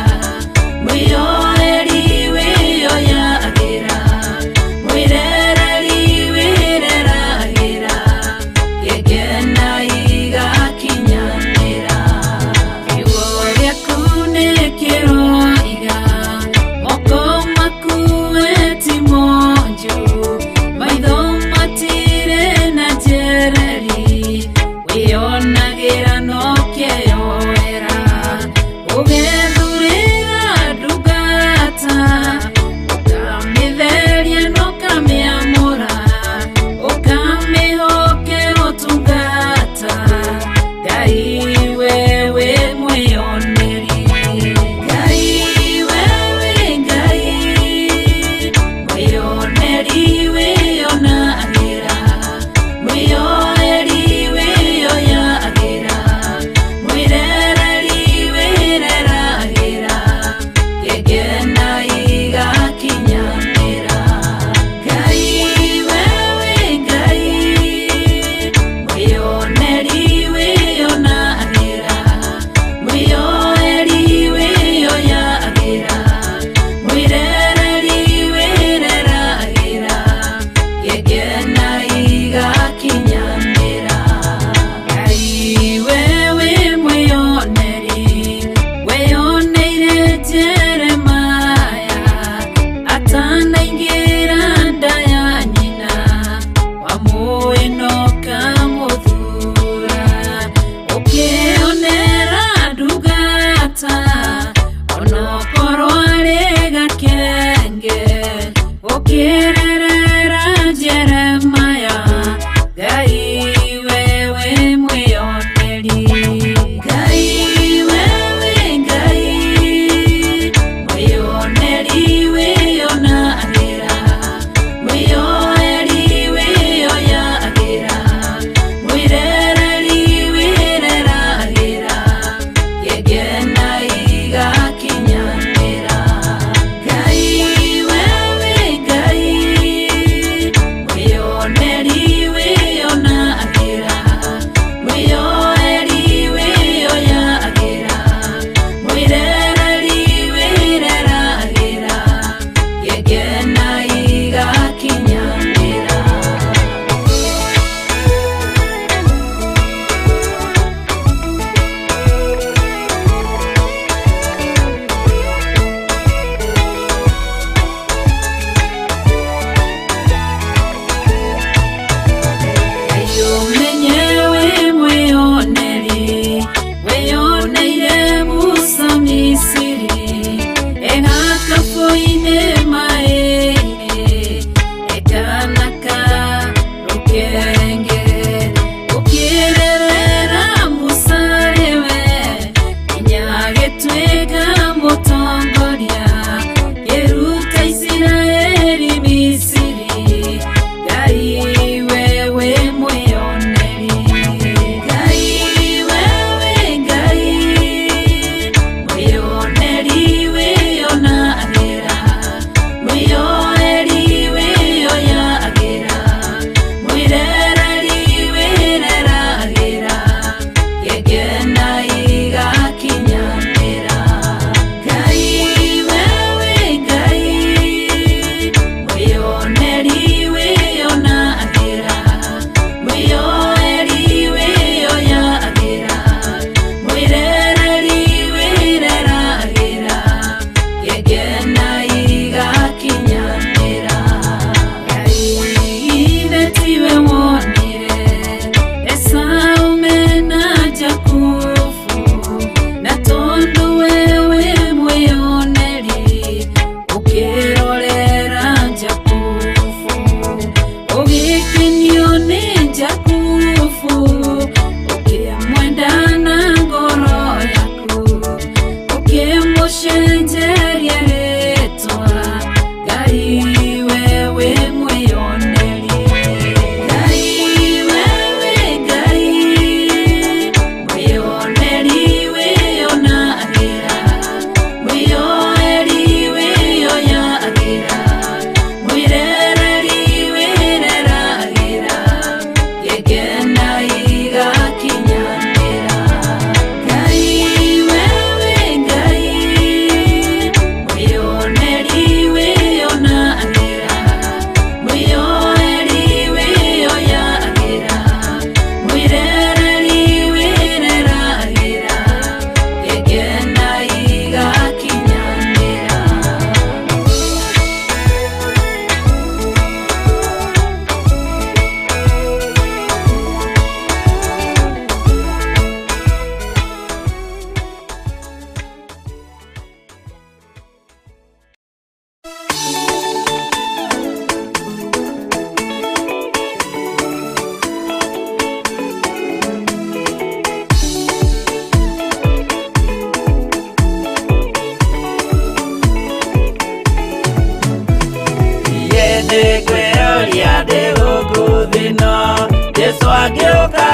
Angĩũka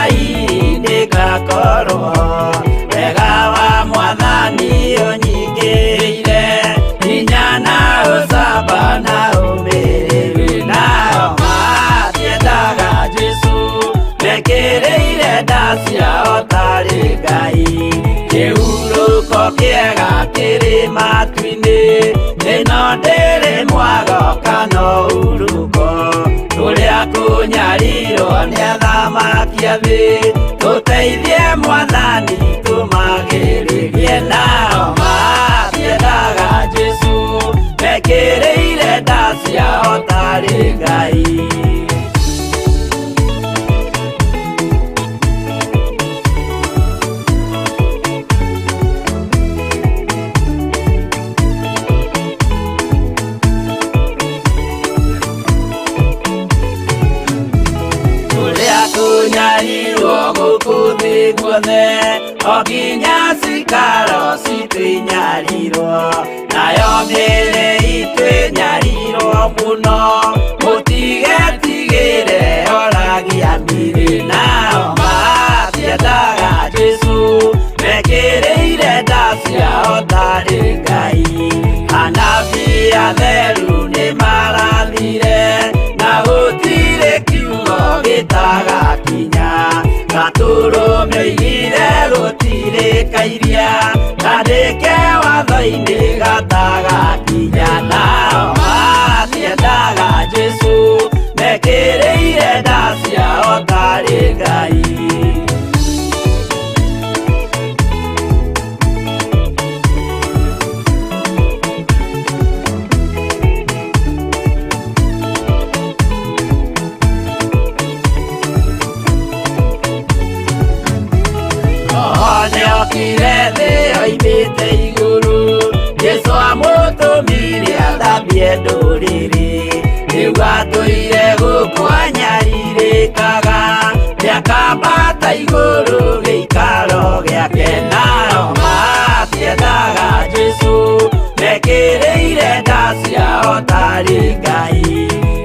ndĩgakorwo wega wa mwathani ũnyingĩrĩire hinya na ũcamba na ũmĩrĩru nao matiendaga Jesũ mekĩrĩire nda ciao tarĩ Ngai kĩhurũko kĩega kĩrĩ matu-inĩ ĩno ndĩrĩ mwago kana ũhurũko tũrĩa kũnyarirwo nĩ athamaki a thĩ tũteithie mwathani tũmagĩrĩrie nao matiendaga Jesũ mekĩrĩire nda ciao tarĩ Ngai. Kũnyarirwo gũkũ thĩ guothe o nginya cikaro citũ inyarirwo nayo mĩĩrĩ itũ ĩnyarirwo mũno mũtigetigĩre oragia mĩĩrĩ nao matiendaga Jesũ mekĩrĩire nda ciao tarĩ Ngai anabii atheru nĩmarathire na gũtirĩ kiugo gĩtagakinya gatũrũme oigire gũtirĩ kairia kandĩke watho-inĩ gatagakinya nao matiendaga Jesũ mekĩrĩire nda ciao tarĩ Ngai. Nĩokire thĩ oimĩte igũrũ Jesũ amũtũmire athambie ndũrĩrĩ rĩu atũire gũkũ anyarirĩkaga nĩakambata igũrũ gĩikaro gĩake nao matiendaga Jesũ mekĩrĩire nda ciao tarĩ Ngai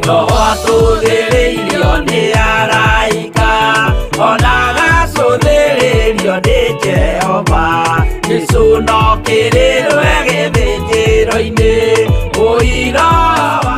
Roho atũthĩrĩirio nĩ araika ona agacũthĩrĩrio nĩ Jehova Jesũ no kĩrĩrwe gĩthĩnjĩro-inĩ ũira wa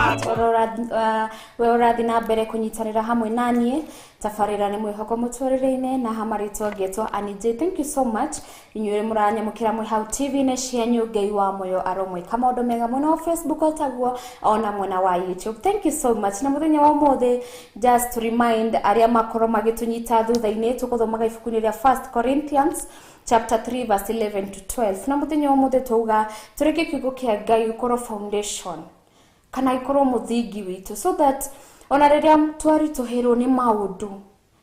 we ũrathiĩ na mbere kũnyitanĩra hamwe na niĩ tabarĩra nĩ mwĩhoko mũtũrĩre-inĩ na hamarĩtwo ngetwo Annie J. Thank you so much inyuĩ mũranyamũkĩra mwĩ hau TV-inĩ cianyu Ngai wa muoyo aromwĩka maũndũ mega mwena wa Facebook otaguo ona mwena wa YouTube. Thank you so much. Na mũthenya wa ũmũthĩ just to remind arĩa makorwo magĩtũnyita thutha-inĩ tũgũthomaga ibuku-inĩ rĩa 1 Corinthians chapter 3 verse 11 to 12 na mũthenya wa ũmũthĩ tũuga tũreke kiugo kĩa Ngai gĩkorwo foundation kana ikorwo muthingi witu so that ona rĩrĩa twaritũhĩrwo nĩ maũndũ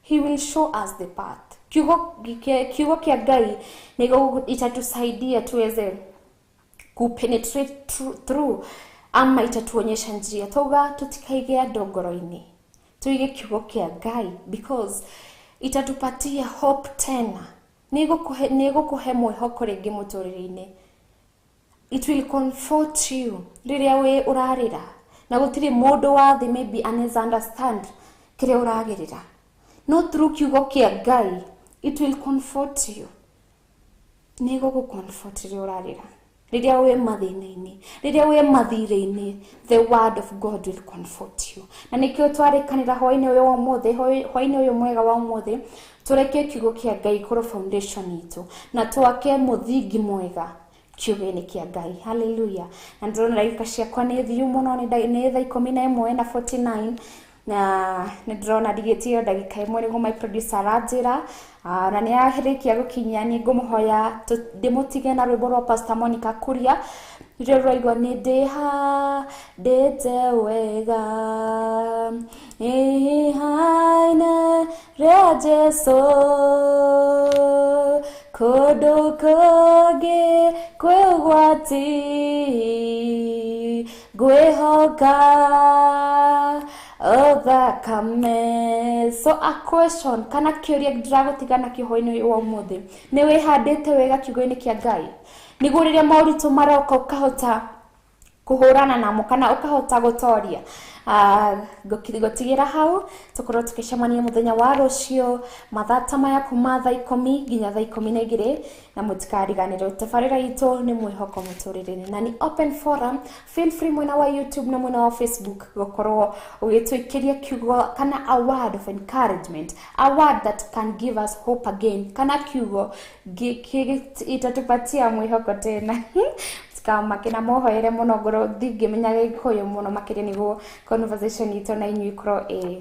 he will show us the path. Kiugo kĩa Ngai nĩguo itatusaidia tuweze kupenetrate through ama itatuonyesha njia toga tutikaige andũ ngoro-inĩ tuige kiugo kĩa Ngai because itatupatia hope tena nĩgũkũhe mwĩhoko rĩngĩ mũtũrĩre-inĩ. It will comfort you rĩrĩa wĩ ũrarĩra na gũtirĩ mũndũ wa thĩ maybe anaweza understand kĩrĩa ũragerera no through kiugo kĩa Ngai it will comfort you nĩgũgũ comfort rĩrĩa ũrarĩra rĩrĩa wĩ mathĩna-inĩ rĩrĩa wĩ mathirĩ-inĩ the word of God will comfort you. Na nĩkĩo twarĩkanĩra hwaĩ-inĩ ũyũ wa ũmũthĩ hwaĩ-inĩ ũyũ mwega wa ũmũthĩ tũreke kiugo kĩa Ngai ikorwo foundation itũ na twake mũthingi mwega kiugo-inĩ kĩa Ngai. Hallelujah. Na ndĩrona ndagĩka ciakwa nĩ thiu mũno nĩ thaa 11 na 49 na nĩ ndĩrona ndigĩtie ndagĩka ĩmwe nĩguo my producer aranjĩra na nĩ arĩkia gũkinyia nĩ ngũmũhoya ndĩmũtige na rwĩmbo rwa Pastor Monica Kuria rũrĩa rũraigua nĩ ndĩhandĩte wega ihaine rĩa Jesũ kũndũ kũngĩ kwĩ ũgwati ngwĩhoka thakame. So a question kana kĩũria ndĩragũtiga nakĩo hwaĩ-inĩ ũyũ wa ũmũthĩ nĩ wĩhandĩte wega kiugo-inĩ kĩa Ngai nĩguo rĩrĩa moritũ maroka ũkahota Kuhurana namo kana ukahota gutoria. Ngũtigĩra hau, tũkorwo tũgĩcemania mũthenya wa rũciũ mathaa ta maya kuma thaa 10 nginya thaa 12, na mũtikariganĩrwo tabarĩra itũ nĩ Mwĩhoko Mũtũrĩre-inĩ na nĩ open forum. Feel free mwena wa YouTube na mwena wa Facebook gũkorwo ũgĩtũikĩria kiugo kana a word of encouragement, a word that can give us hope again, kana kiugo itatupatia mwĩhoko tena. Kamake na mohoere mũno, ngorwo ndingĩmenya Gĩkũyũ mũno makĩria nĩguo conversation itũ na inyuĩ ikorwo ĩ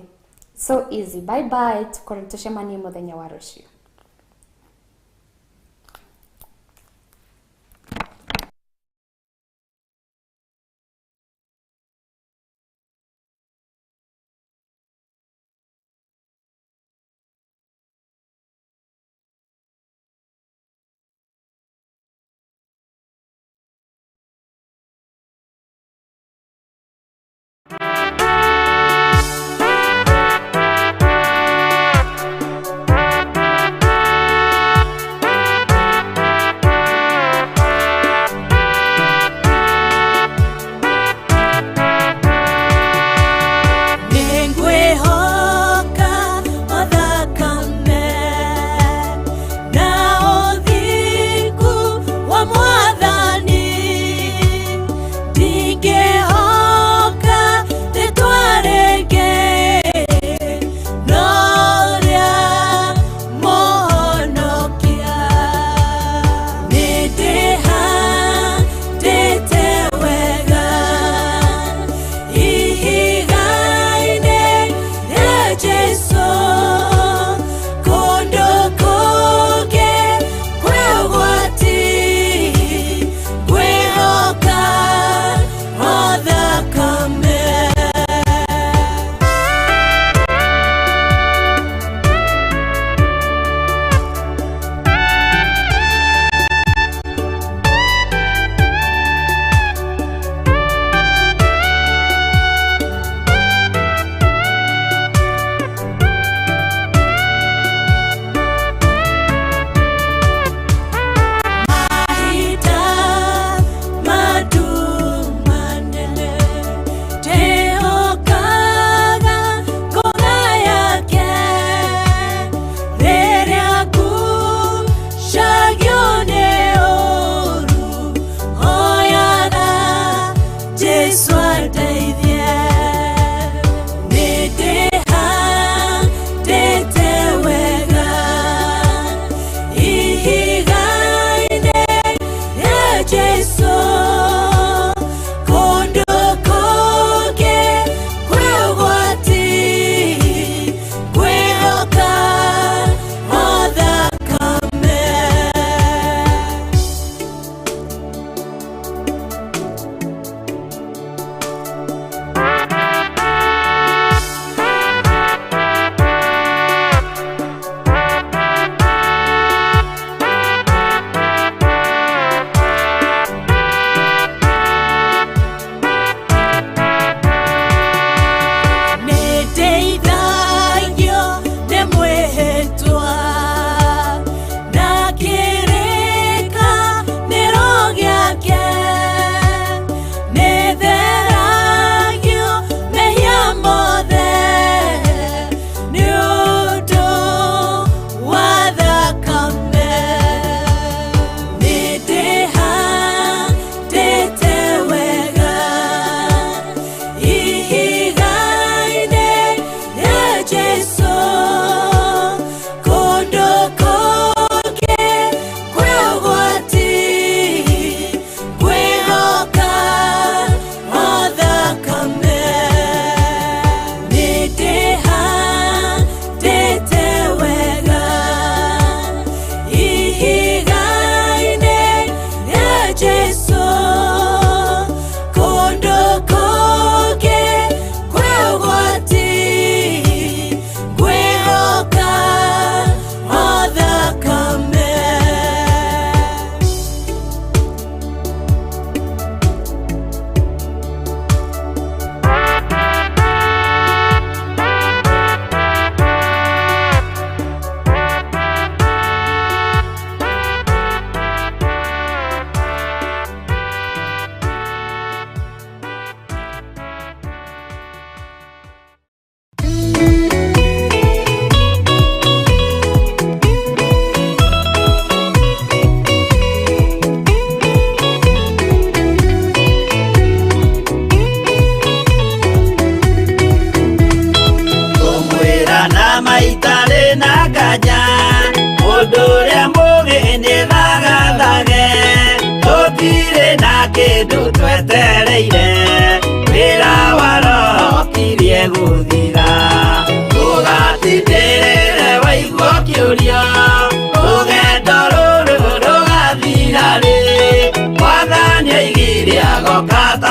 so easy. Bye bye, tukorwo tũcemanie mũthenya wa rũciũ.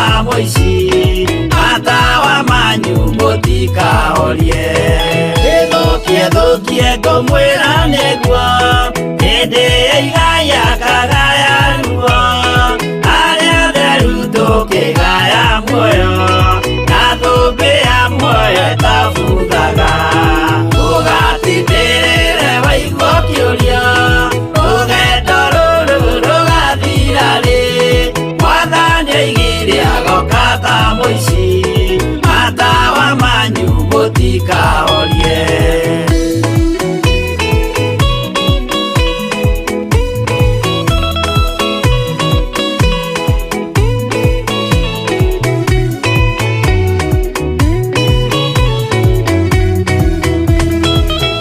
ta mũici, matawa manyu mũtikahorie. Ĩthũkie thũkie ngũmwĩra nĩguo, hĩndĩ ya igaya kagaya ruo, arĩa atheru tũkĩgaya muoyo, na thũmbĩ ya muoyo ĩtabuthaga. Ũgatindĩrĩre waigua ũkĩũria, rũgendo rũrũ rũgathira rĩ? Mwathani oigire agoka ta mũici, matawa manyu mũtikahorie.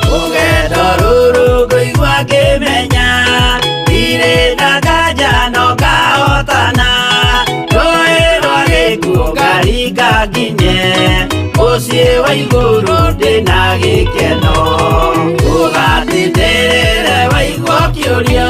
Rũgendo rũrũ ngũigua ngĩmenya, ndirĩ na nganja no ngahotana, rũĩ rwa gĩkuũ ngaringa nginye, mũciĩ wa igũrũ ndĩna gĩkeno. Ũgatindĩrĩre waigua ũkĩũria,